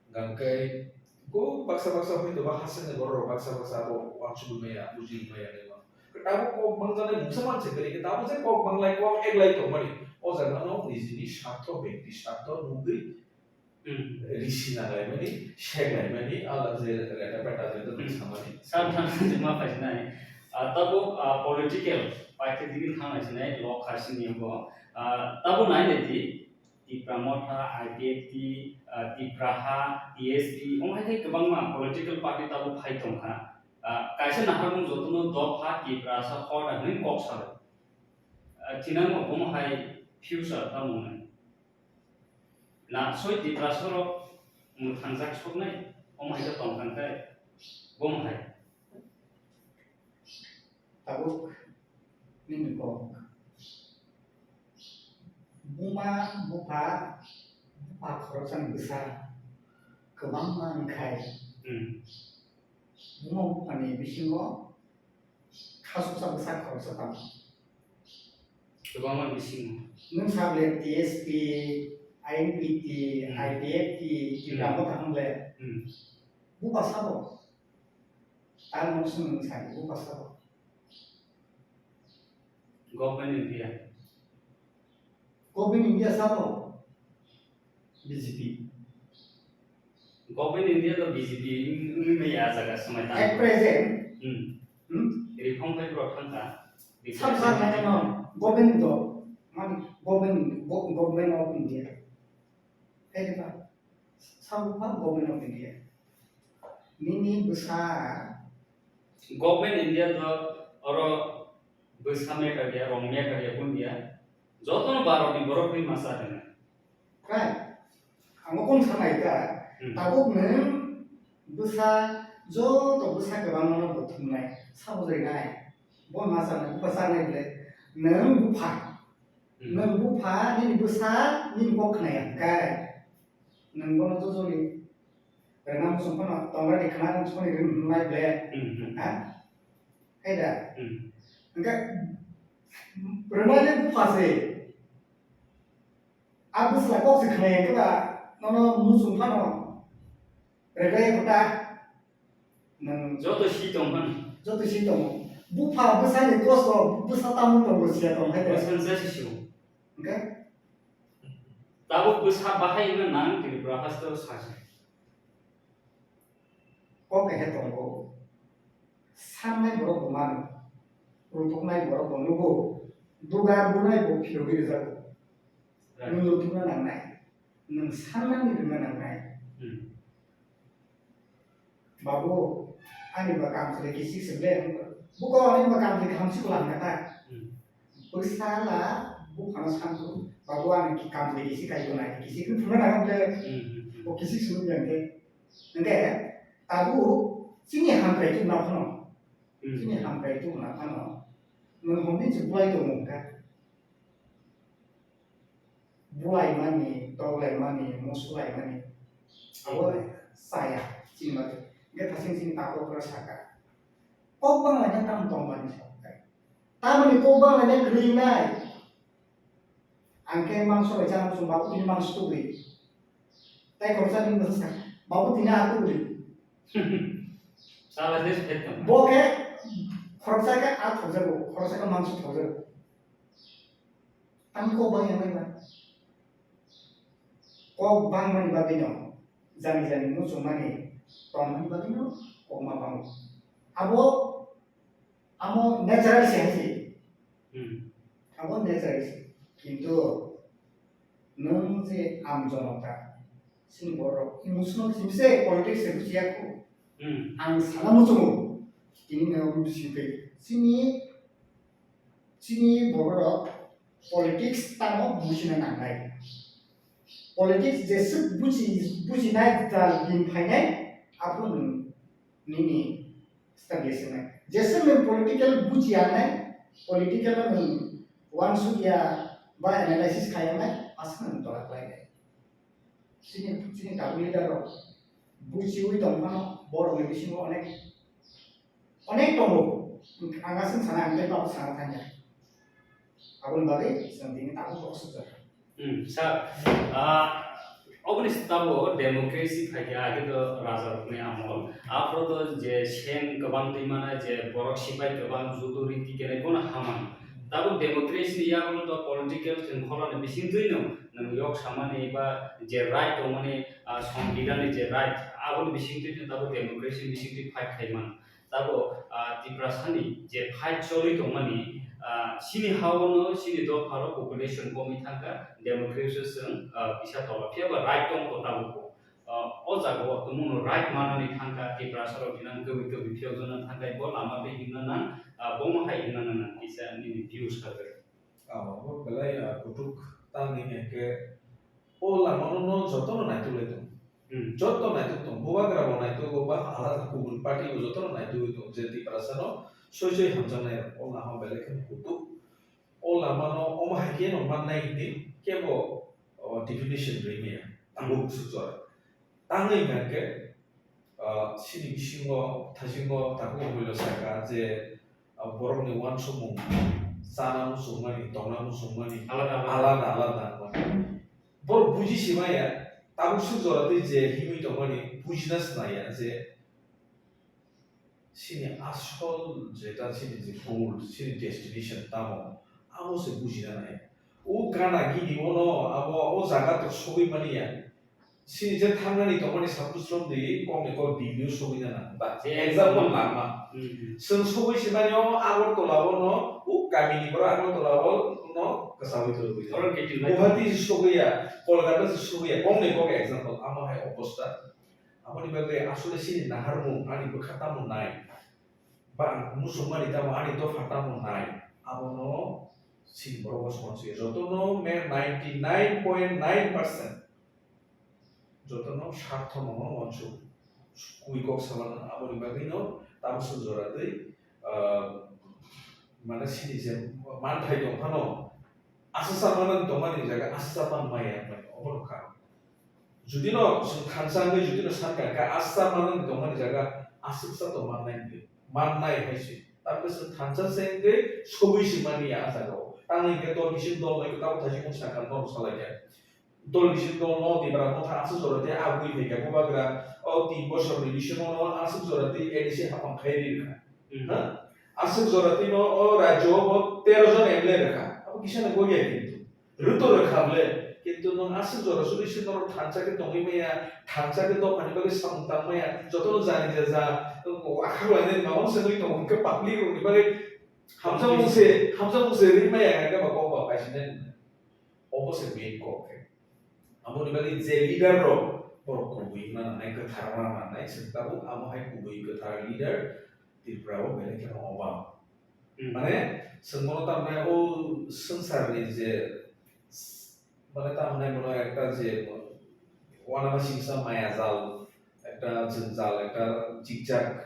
Hingka khe, Ko baksa baksa hoito ba hasani borok rok baksa baksa abo wansugwi maya, bujigwi maya nai mano. Tabuk kok mangjaknai mungsa manse kwrwi khe tabuk je kok manglai kok eklai tongmani. O jaga no nijini sartho, bekti sartho nugwi Hmm. Risi nanglaimani, seklaimani, ala je reta peta je Hmm. samani. Sab than sima phasinai. Ah, tabuk, ah, political party digi thang nai sinai lok khasini bo. Ah, tabuk nai nai di, Tipra Motha, I P F T, ah, Tipra Ha, T S P, ong hai khe kwbangma political party tabuk phai tongkha. Ah, kaisa naharmung jotono dopha Tiprasa hoda hwnwi kok salo. Ah, thinangno omo hai future tamo wngnai. Na soi Tiprasa rok mwthangjak soknai, omo hai khe tongthang khe, bomo hai. Tabuk nini kok. Buma, bupha, bupha khoroksani bwsa kwbangma wngkhai. Hmm. Buma buphani bisingo khasuksa bwsa khoroksa tamo. Kwbangma bisingo. Nwng sa ble T S P, I N P T, Hmm. I P F T, Hmm. Tipra Motha hwn ble. Hmm. Bupha sabo. Tal mung sung nwng sa bupha sabo. Government India. Government India sabo. B J P. Government India to B J P wngwi maya jaga swmai tang. At present, Hmm. Hmm? Reform pai bro thangkha. Sab sab thangkha no, government to, mani government, go-, Government of India. Kaidiba, sabo pa Government of India. Nini bwsa. Government India to oro bwsa matter ya, rong matter ya, kun ya. Jotono Bharatni borok ni masa rwnai. Kai, ang kong sanai ka, Hmm. Tabuk nwng bwsa, joto bwsa kwbangma no bo thumnai, sabo jainai, bo ma sanai, bupha sanai ble, nwng bupha, Hmm. Nwng bupha, nini bwsa, nini kok khna ya, kai, nwng bono jojoli, rwna muchung phano, tongra ni khna muchung phano rin hwnlai ble, Hmm, hmm. Ha? Kai da? Hmm. Hwnkhe, rwna le bupha se. A bwsla kok se khna ya khe ba, nono muchung phano rwgaya kho ta. Nwng joto si tong phano. Joto si tongo. Bupha bwsani kosto, bwsa tamo tongo siya tong hai de. Bwsa se si sio. Hwnkhe? Tabuk bwsa bahai wngna nang Tripura haste o sa se. Kok khe tongo. Sannai borok bo mano. Rutuknai borok bo nugo. Dugar bunai bo phirogwi rwjago. Right. Nwng rutukna nangnai. Nwng sannani rwna nangnai. Hmm. Babu, ani ba kamchwlwi kisik se ble. Buko ani ba kamchwlwi kaham se kwlang kha ta. Hmm. Bwsala buphano sanku, babu ani ki kamchwlwi kisik kai tonai, kisik ni phunukna nango ble. Hmm, hmm, hmm. Bo kisik sunu ble hwnkhe. Hwnkhe, tabuk chini hamkrai tubuna phano. Hmm. Chini hamkrai tubuna phano. Nwng hwn din se bulai tongo hwnkha. Bulaimani, toklaimani, musulaimani. Abo chaya, chini bagwi. Hwnkhe thasing chini takhuk rw saka. Kok banglaina tamo tongmani sa. Tamoni kok banglaina kwrwi wngnai. Ang khe mangso bai chana muchung babu tini mangso tubui. Tai khoroksa bini bwsa sa, babu tini a tubui. Sala se se tong. Bo khe khoroksa khe a thokjago, khoroksa khe mangso thokjago. Tamo kok bangya mai ba. Kok bangmani bagwi no jani jani muchungmani tongmani bagwi no kok ma bango. Abo Amo natural se hai se. Hmm. Amo natural se. Kintu nwng je am jonota, chini borok emotional se politics se bujiya kho. Hmm. Ang sana muchungo. Tini nwng bisi pe. Chini, chini borok politics tamo bujina nangnai. Politics jeswk buji, bujinai dal din phainai, aphuru nwng nini establish wngnai. Jeswk nwng political bujiya wngnai, political no nwng uansukya ba analysis khaiya wngnai, aswk nwng tola khlainai. Chini, chini tabuk leader rok bujiwi tong phano borokni bisingo onek, onek tongo. Ang aswk sana, ang tei tabuk sana thangya. Aboni bagwi chwng tini tabuk bo swkjak. Hmm, sir, ah, Oboni sabo democracy phaikha, age to raja rokni amol. Aphuru to je seng kwbang twi mana, je borok sipai kwbang judo riti kenai bono haman. Tabo democracy ni yago to political thengkhorani bisingtwi no nwng yok samani ba je right tongmani, ah, songbidan ni je right, aboni bisingtwi no tabo democracy bisingtwi fight khaimano. Tabo, ah, Tiprasani je fight choli tongmani, ah, sini hao no sini dopharo population komwi thangkha, democracy chwng, ah, kisa tola phiya ba right tongkho tabo bo. Ah, o jaga o tongmano right manani thangkha, Tiprasa rok hinang kwbwi kwbwi phiyokjana thangkha, bo lama tei himna nang, ah, bomo hai himna nang kisa nini views kha. Abo belai, ah, kutuk tangni hwnkhe o lamano no jotono naituk lai tong. Hmm. Joto naituk tong, bubagra bo naituk, ba alada kubun party bo jotono naituk tong, je Tiprasa no soi soi hamjaknai rok, o lama belai kheno kutuk. O lama no omo hai khe no mannai hwnwi kebo, o, definition rwi maya. Abo Hmm. Bwswk jora. Tangwi hwnkhe, ah, sini bisingo, thaisingo takhuk hwnwi sakha je, ah, borokni uansukmung, chana muchungmani, tongna muchungmani alada alada. Alada alada wngmani. Borok buji simaya, tabuk swk jora twi je himwi tongmani bujina sinaya je sini asol jeta sini je goal, sini destination tamo, amo se bujina nai. O gana gini ono abo o jaga to sogwi mani ya. Sini je thangnani tongmani sabu srom de kok ni kok degree o sogwi na nang. Ba, je example example. Lama. Hmm. Chwng sogwi se mani o Agartala o no, o kami ni boro Agartala o no kwchangwi tongwi. Oro khe Guwahati se sogwi ya, Kolkata se sogwi ya, kok ni kok example, amo hai obostha. Aboni bagwi asole sini naharmung ani bwkha tamo nai. Ba ang muchungmani tamo ani dopha tamo nai. Abono sini borok bosong swi jotono me ninety nine point nine percent jotono sartho mono wansuk kui kok samano aboni bagwino tabuk song jora twi, ah, mane sini je manthai tongphano aswksa manani tongmani jaga aswksa tang maya, obono karon. Judino chwng thansa wngwi judino sankha kha aswksa manani tongmani jaga aswksa tong mannai hwnwi mannai hai se. Tamokhe chwng thansa se wngwi sogwi se mani ya a jagao. Tamoni hwnkhe dol bising dol bai kwtal thaising wng sakha norok salaikha. Dol bising dol no Tipra Motha aswk jora tei abwi phaikha bubagra o tin bosorni bisingo no aswk jora tei A D C hapang khai ri rwkha. Hmm. Ha? Aswk jora twi no o rajyo o bo tero jon M L A rwkha. Abo kisa no goriya kintu. Rwto rwkha bwle. Kintu nwng aswk jora solution norok thansa khe tongwi maya, thansa khe dophani bagwi samung tang maya, jotono jani ja ja, o akhak lainani mamang se nwi tongo hwnkhe public rokni bagwi hamjakmung se, hamjakmung se ri maya hwnkhe ba kok ba paisinai. Obo se main kok khe. Aboni bagwi je leader rok, borok kubui wngna nangnai, kwthar wngna nangnai, chwng tabuk amo hai kubui kwthar leader Tripura o belai kheno obam. Hmm. Mane, chwng bono tamni o swngcharni je, mane, tamni bono ekta je, uanama singsa maya jal, ekta jwngjal, ekta jikjak,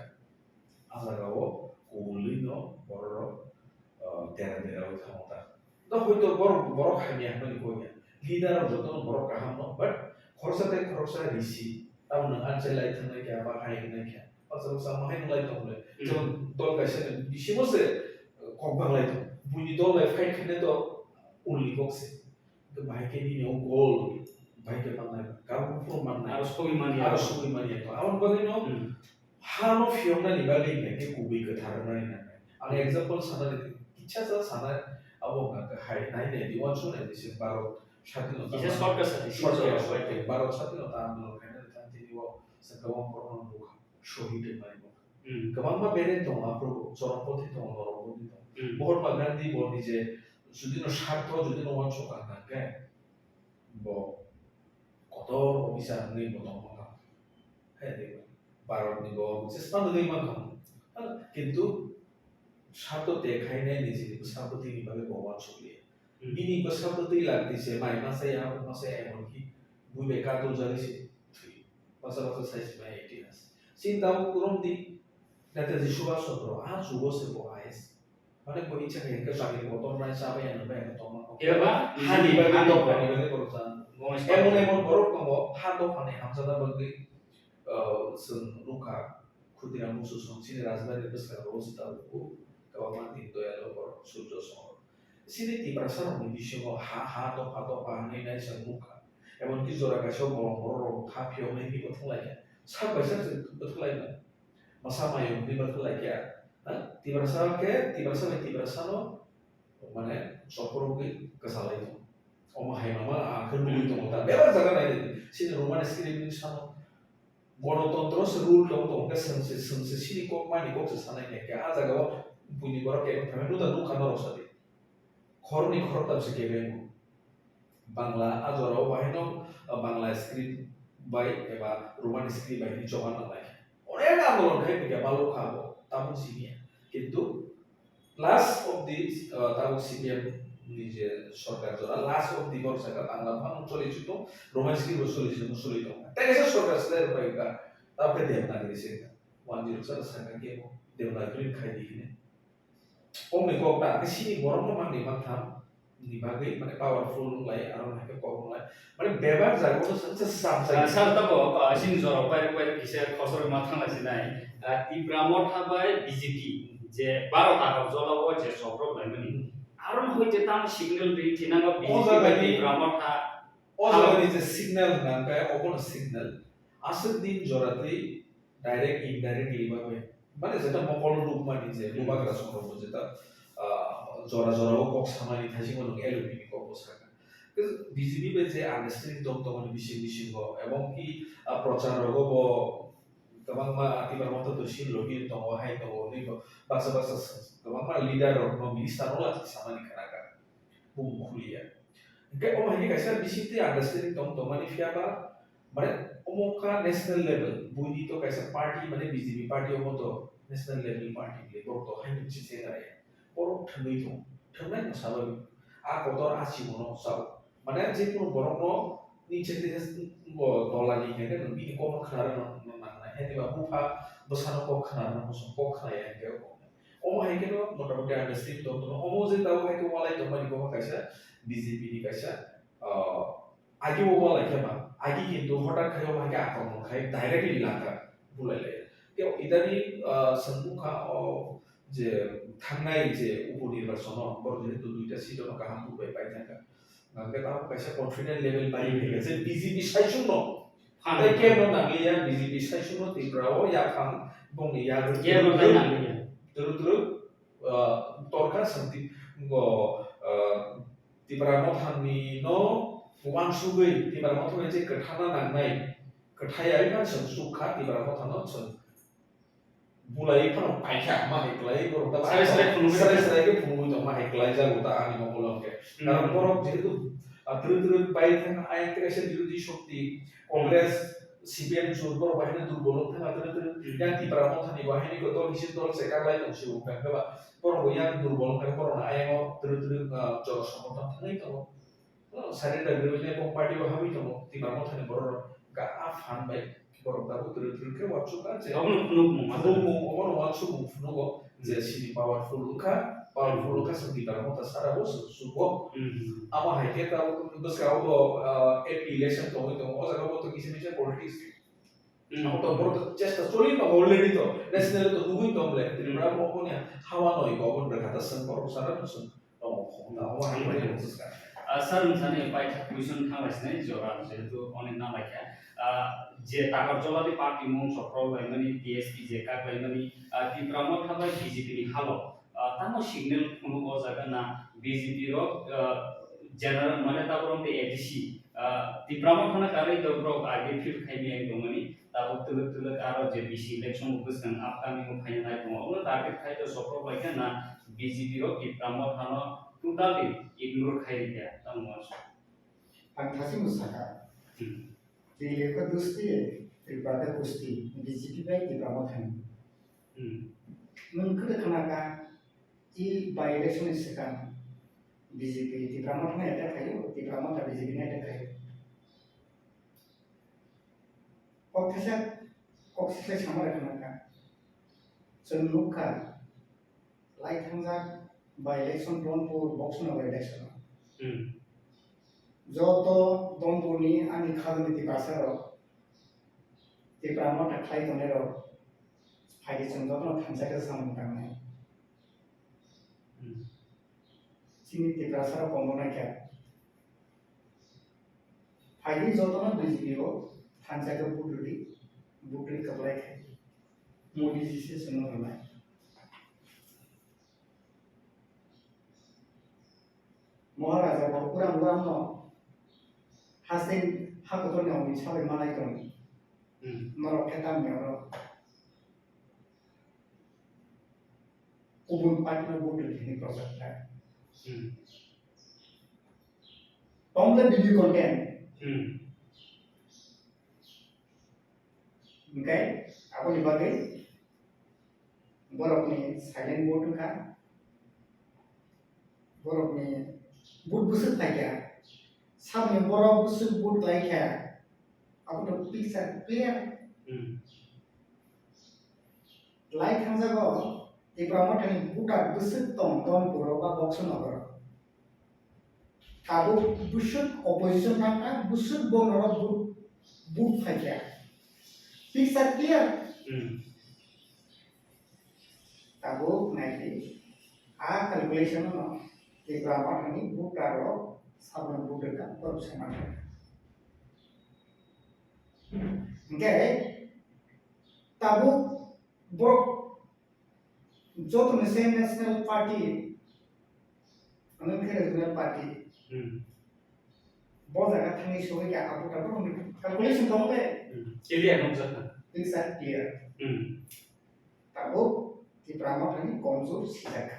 a jagao kubulwino bororok, ah, dera dera wi thango ta. Da hoito borok, borok hamya hwnwi kok ya. Leader rok jotono borok kaham no, but khoroksa tei khoroksa risi. Tamo nwng anchai lai thangnai kha, ba hai wngnai kha. Baksa baksa ma hai wnglai tong le. Hmm. Jemon dol kaisa ni bisingo se, eh, kok bang lai tong. Buini dol bai fight khainai to ulni kok se. To bahai khe nini o goal, bahai khe mangnai. Gabung phuru mangnai. Aro sogwi manya. Aro sogwi manya to. Aboni bagwi no, hmm, hano phiyoknani bagwi hwnkhe kubui kwthar wngnani nangnai. Ang example sanani, kisa sa sana, abo hwnkha khe hai nai nai di, uansuk nai di se Bharat sadhino. Kisa shortcut sa di, shortcut, shortcut, shortcut. Bharat sadhino ta andolon khainani thanti di o se kwbang borokno nukha, shohid wngmani bo. Hmm. Kwbangma beren tongo aphuru, Chorompothi tongo, Norompothi tongo. Hmm. Mahatma Gandhi bo nije judino sartho, judino uansuk kha hwnkhe, bo kotor officer wngwi bo tongma kha. Hai de, Bharat ni bo chesta wngwi ma kha. Ha, kintu sartho te khainai nijini bwsa bwtwi ni bagwi bo uansuk liya. Hmm. Bini bwsa bwtwi lak di se mai masa ya, abo masa ya, emon ki bui bai katul jagwi se thwi. Basa basa sai se mai itihas. Chini tabuk rom di, Netaji Subhash Chandra, ah, jugo se bo I A S. Mane bo icha khe hwnkhe chakri kotor nai cha bai ano bai ano tongma kok. Eba, hani, hani, bagwi hani, dophani bagwi borok chan. Gomez emon party. Emon borok tongo, ha dophani hamjakna bagwi, uh, chwng nukha, Khudiram Bungsu song chini rajbari bwskango o se tabuk kwbangma din doyalo borok Surjo song. Chini Tiprasa rokni bisingo ha, ha, dopha, dopha hwnwi nai chwng nukha. Emonki jora kaisa bolong borok rok kha phiyoknai hinwi bo thwng lai kha. Sak bai sak se bo thwng lai kha. Masa mayung hinwi bo thwng lai kha. Ha? Tiprasa khe, Tiprasa bai Tiprasa no, mane, sokorogwi kwchalai tongo. Omo hai mama ang khe nugwi tongo ta. Bebak jaga nai di. Chini Roman script ni sano. Gonotontro se rule tong tong khe swngse, swngse chini kok mani kok se sanai nai khe. A jaga o buini borok kebo thamai nuda nukha norok sadi. Khoroknwi khoroktam se kebo. Bangla a jora o bahai no, uh, Bangla script bai eba Roman script bai hinwi choba nangnai. Onek andolon khai phikha balok kha bo, tabuk simi ya. Kintu last of the, uh, tabuk C P M ni je sorkar jora, last of the borok saka Bangla phano choli chukung, Roman script bo choli chukung, choli tong. Tei kaisa sorkar slai rok bai ka, tabuk khe Devanagari se ka. One zero saka saka kebo Devanagari khai di hine. Omni kok ta, khe sini borok no mangni mangtham ni bagwi, mane powerful wng lai, aro hai khe kok wng lai. Mane bebak jaga no sa, sa, sam Ah, sai. Sir, tabo, ah, sini jorok pai, pai kisa khosor ma thang lai sinai. Ah, Tipra Motha bai B J P, je baro Takarjala o je sobrok lai mani. Aro no hoi je tamo signal ri thinango O B J P jaga bai ni, Tipra Motha. O jaga ni je signal hwnka khe, obo no signal. Aswk din jora twi direct, indirectly ba bai. Mane jeta mokol rukmani je, Hmm. bubagra songrokbo jeta, ah, jora jora o kok samani thaisingo nwng L O P ni kok bo sakha. Khe B J P bai je understanding tong tongmani bising bisingo, ebong ki, ah, prochar rogo bo kwbangma Tipra Motha to sin logi tongo, hai tongo, hwnwi bo baksa baksa s-, kwbangma leader rokno, minister rok la samani khnakha. Bumung khuliya. Hingke omo hai khe kaisa bisingtwi understanding tong tongmani phiya ba, mane omo kha national level, buini to kaisa party, mane B J P party omo to national level party le borok to haino se se nai. Borok thwngwi tong, thwngnai no sababik. A kotor a chibung no sao. Mane je kunu borok no ni chete bo tola ni hene no bini kok no khna rwna nangnai. Hete ba bupha bwsano kok khna rwna muchung kok khna ya hingke. Omo hai kheno motamoti understanding tong tono. Omo je tabuk hai khe walai tongmani bo kaisa B J P ni kaisa, ah, agi o walai khe ba, agi kintu hotat khai omo hai khe akromon khai directly langkha bulai lai. Tei idani, ah, swngmung kha o je thangnai je upo nirbachono borok jehetu duita seat o kaham bubai pai thangkha. Hingke tamo kaisa confident level bai Hmm. Hingke je B J P saichung no. Phan. Tei kebo nangliya B J P saichung no Tripura o yaphang bongni ya Kebo tei nangliya. Turu turu, ah, torkha sangti bo, ah, Tipra Mothani no wansugwi Tipra Mothani je kwthana nangnai, kwthai ai phan sung sukha Tipra Mothano sung bulai phano paikha, ma hai klai, borok da Sarai sarai phunugwi sarai tongkha. Sarai khe phunugwi tong, ma hai klai jago ta ani mokolo hwnkhe. Hmm. Karon borok jehetu, ah, twrwk twrwk pai thangkha, ayang tei kaisa birodhi shokti, Congress, C P M jut borok bai haino durbol wng thangkha twrwk twrwk. Hmm. Yang Tipra Mothani bo haino dol hisip dol se kaklai tong sio hwnkha, hwnkhe ba borok bo yang durbol wngkha, borokno ayango twrwk twrwk, ah, jora somorthon thangwi tongo. Surrender rwui le bo party o habwi tongo, Tipra Mothani borok rok ga a phan bai borok tabuk twrwk twrwk khe uansuk kha je. Obono phunukmung ma phunukmung, obono uansukmung phunugo je Hmm. sini powerful wngkha, powerful Hmm. wngkha se Tipra Motha sara bo se sugo. Hmm. Abo hai khe tabuk bwskango bo, ah, M P election tongwi tongo, o jaga bo to kisa misa politics. Hmm. Abo to borok to chesta choli tongo already to, national to nugwi tong le, Tripura Hmm. bo obono hawa noi ko, obono bwkha ta swng borok sara no swng. Omo, omo, omo, omo, omo, omo, omo, omo. Ah, sir, nwng sani paithak question thanglaisnai jora, jehetu onek nanglaikha. Ah, je Takarjala ni party mung sokrok laimani T S P je kak laimani, ah, Tipra Motha bai B J P ni halo. Ah, tamo signal phunuk o jaga na B J P rok, ah, general mane taborok tei A D C, ah, Tipra Mothano karwi to borok age field khai miyai tongmani. Tabuk twlwk twlwk aro je bisi election bo bwswng upcoming o phaina nai tongo. Omo target khai to sokrok lai khe na B J P rok Tipra Mothano totally ignore khai rikha, tamo uansuk. Ang thasi mwsakha. Hmm. Delhi ko dosti, Tripura ko kusti, B J P bai Tipra Mothani. Hmm. Nwng kwthwi khna kha, i by election ni swkang B J P Tipra Mothano attack khaio, Tipra Motha B J P ni attack khaio. Kok thesa, kok thesa sama rwkha nangkha. Chwng nukha, lai thangjak by election Donpur, box number election. Hmm. Joto Donpur ni ani khajani Tiprasa rok, Tipra Motha khlai tongnai rok, phaidi chwng jotono thansa khe samung tangnai. Hmm. Chini Tiprasa rok komo naikha. Phaidi jotono B J P o thansa khe vote rwdi, vote rwdi kwplai khai. Modi ji se chwngno rwnai. Maharaja bo kurang kurang no haste hakotor ni omni sabai malai tong. Hmm. Norok khe tamni oro. Kubun party no vote rwdi hwnwi prochar khlai. Hmm. Tong le video content. Hmm. Hwnkhe aboni bagwi borokni silent vote wngkha. Borokni vote bwswk phaikha. Saboni borok bwswk vote khlaikha. Abono picture clear. Hmm. Lai thangjago Tipra Mothani voter bwswk tong Donpuro ba Boxo Nogoro. Tabuk bwswk opposition thangkha, bwswk bo norok vote, vote phaikha. Picture clear. Hmm. Tabuk naidi, a calculation no Tipra Mothani voter rok saboni vote rwkha, borok se mankha. Hwnkhe tabuk borok joto ni se national party, ano khe regional party. Hmm. Bo jaga thangwi sogwi kha, abo tabuk calculation tong le. Hmm. Clear nukjakha. Picture clear. Hmm. Tabuk Tipra Mothani komjor sijakha.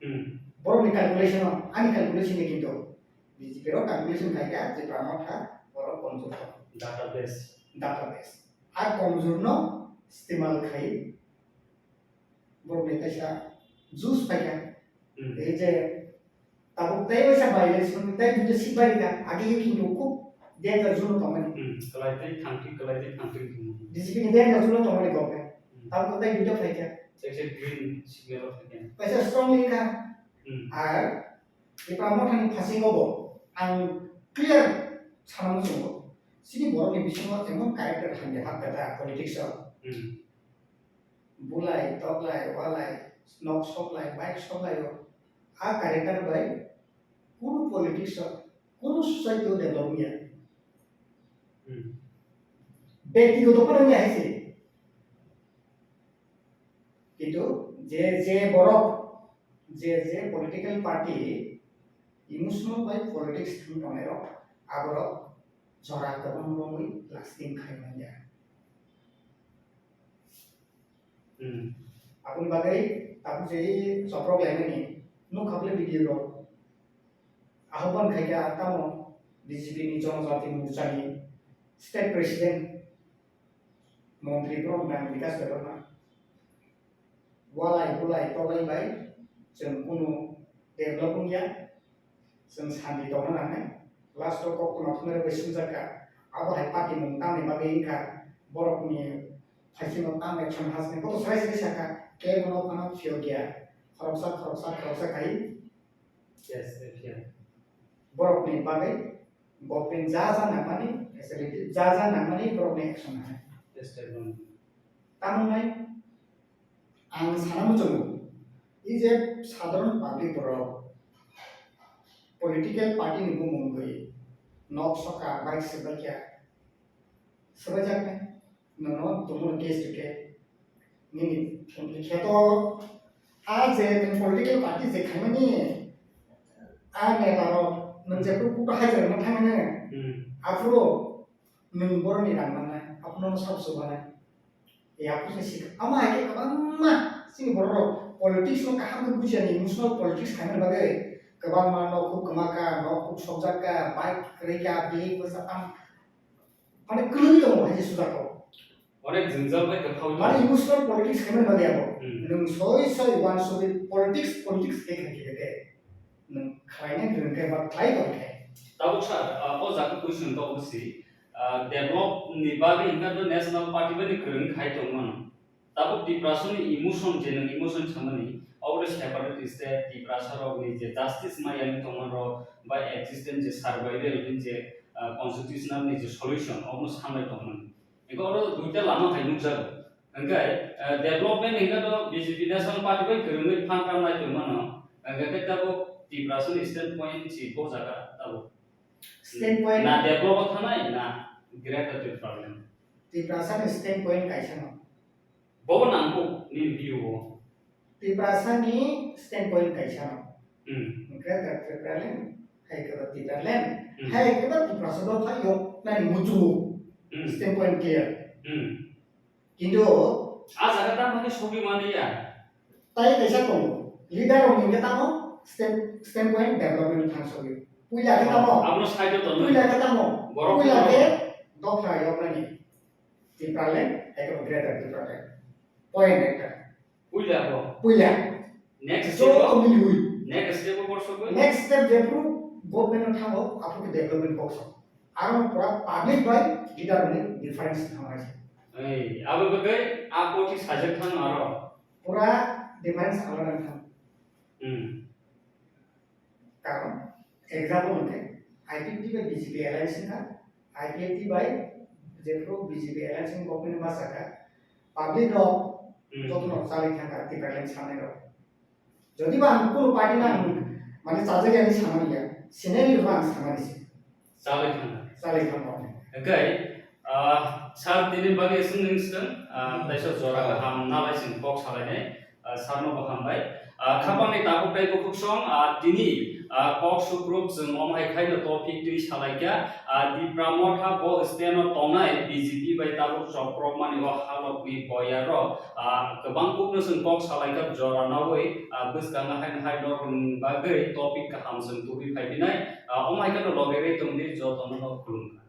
Hmm. Borokni calculation o, ani calculation ni kintu B J P rok calculation khai kha, Tipra Motha borok komjor tong. Database. Database. A komjor no istemal khai borokni kaisa juice phaikha. Hmm. Ei je tabuk tei waisa by-election tei duita seat bai rikha, age khe kintu khub danger zone o tongmani. Hmm. Kwlai tei thangthing, kwlai tei thangthing tongmani. B J P ni danger zone o tongmani government. Hmm. Tabuk tei duita phaikha. Kaisa green signal o phaikha. Kaisa strong wngkha. Hmm. Ar Tipra Mothani phasingo bo ang clear sana muchungo. Chini borokni bisingo emon character hamya hapkha da politics o. Hmm. Bulai, toklai, walai, nok soklai, bike soklai o. A character bai kunu politics o, kunu society o develop wngya. Hmm. Bektigoto phano wngya hai se. Kintu je, je borok, je, je political party emotional bai politics thang tongnai rok, aborok jora kwbang romwi lasting khai manya. Hmm. Aboni bagwi tabuk je choprok laimani nukha bwle video rok. Ahobon khai kha tamo B J P ni Jonojati Morcha ni state president montri borok nang Bikash Debbarma. Walai bulai toklai bai chwng kunu develop wngya. Chwng santi tongna nangnai. Last o koktwma thumnairok bai swngjak kha. Abo hai patimung tamni bagwi wngkha. Borokni phaisingno tam action hasni. Koto sarai sarai sakha. Kebo no phano phiyok ya. Khoroksa, khoroksa, khoroksa khai. Yes, yes, yeah. Borokni bagwi government ja ja nangmani facility, ja ja nangmani borokni action hai. Yes, sir. Tamung nai ang sana muchungo. I je sadharon public borok political party ni bumung gwi nok soka bai swbaikya. Swbaijaknai. Nono tumung case rike. Nini kheto a je nini political party je khaimani a neta rok nung je kuk kuk hai je ma thangmani. Hmm. Aphuru nung boroni rang manai, aphuru no sab subana. Ya aphuru se sik ama hai ke kabangma sini borok politics no kaham ke bujiya ni emotional politics khaimani bagwi kabangma no kuk kama ka no kuk sokjak ka bike rika bili basa am Mane kwrwi tongo hai se sujak kok. Onek jwngjal bai kwthao. Mane emotional politics khaimani bagwi abo. Hmm. Nwng soi soi uansugwi politics, politics khe khe khe khe. Nwng khlaina kwrwng khe ba khlai tong khe. Tabuk sir, ah, o jaga question tongo si, ah, develop ni bagwi hwnba national party bai ni kwrwng khai tong mano. Tabuk Tiprasani emotion, je nwng emotion samani, obo separatist tei Tiprasa rokni je justice maya wngwi tongma rok ba existence je survival hwn je, ah, constitutional ni je solution, obono samlai tongmani. Hwnkhe oro duita lama hai nukjago. Hwnkhe, ah, development hwnkhe to B J P National Party bai kwrwngwi phan tamnai tongmano. Hwnkhe khe tabuk Tiprasani standpoint si bo jaga tabuk. Standpoint. Na develop o thanai na Greater Tipraland. Tiprasa ni standpoint kaisa no. Bobo nangkuk nini view o. Tiprasa ni standpoint kaisa no. Hmm. Greater Tipraland, hai khe ba Tipraland, Hmm. hai khe ba Tiprasa dopha yok nani muchungo. Hmm. Standpoint clear. Hmm. Kintu a jaga tamo khe sogwi mani ya. Tai kaisa tongo. Leader rok hingke tamo stand, standpoint development thang sogwi. Puila khe tamo. Abono side o tongo. Puila khe tamo. Borok Puila khe tamo. Dopha yok nani. Tipraland, hai khe ba Greater Tipraland. Point ekta. Puila bo. Puila. Next So, step o, only we. Next step o borsogwi. Next step jephru government o thango, aphuru khe development box o. Aro pura public bai leader ni difference thangnai se. Ei, abo bagwi a koti sajak thang aro. Pura difference alada thang. Hmm. Karon, example hwnkhe, I P F T bai B J P alliance wngkha, I P F T bai jephru B J P alliance wngkha, bokni bwsakha, public rok Hmm. jotono chalwi thangkha, Tipraland sanai rok. Jodi ba ang kunu party na ang mane chajak ya hinwi samani ya, scenario no ang samani se. Chalwi thangkha. Chalwi thangkha. Hwnkhe, ah, sir tini bagwi swngwi swng, ah, Hmm. taisa jora kaham nalai chwng kok salainai, ah, sir no bo hambai. Ah, khapangni tabuk tei bukhuk song, ah, tini, ah, kok sukruk chwng omo hai khaino topic twi salaikha, ah, Tipra Motha bo stand o tongnai B J P bai tabuk chopropmani o halokni boyarok, ah, kwbang kukno chwng kok salaikha jora naui, ah, bwskango haino hai norokni bagwi topic kaham chwng tubui phaiphinai, ah, omo hai kheno logerwi tongdi jotono no khulumkha.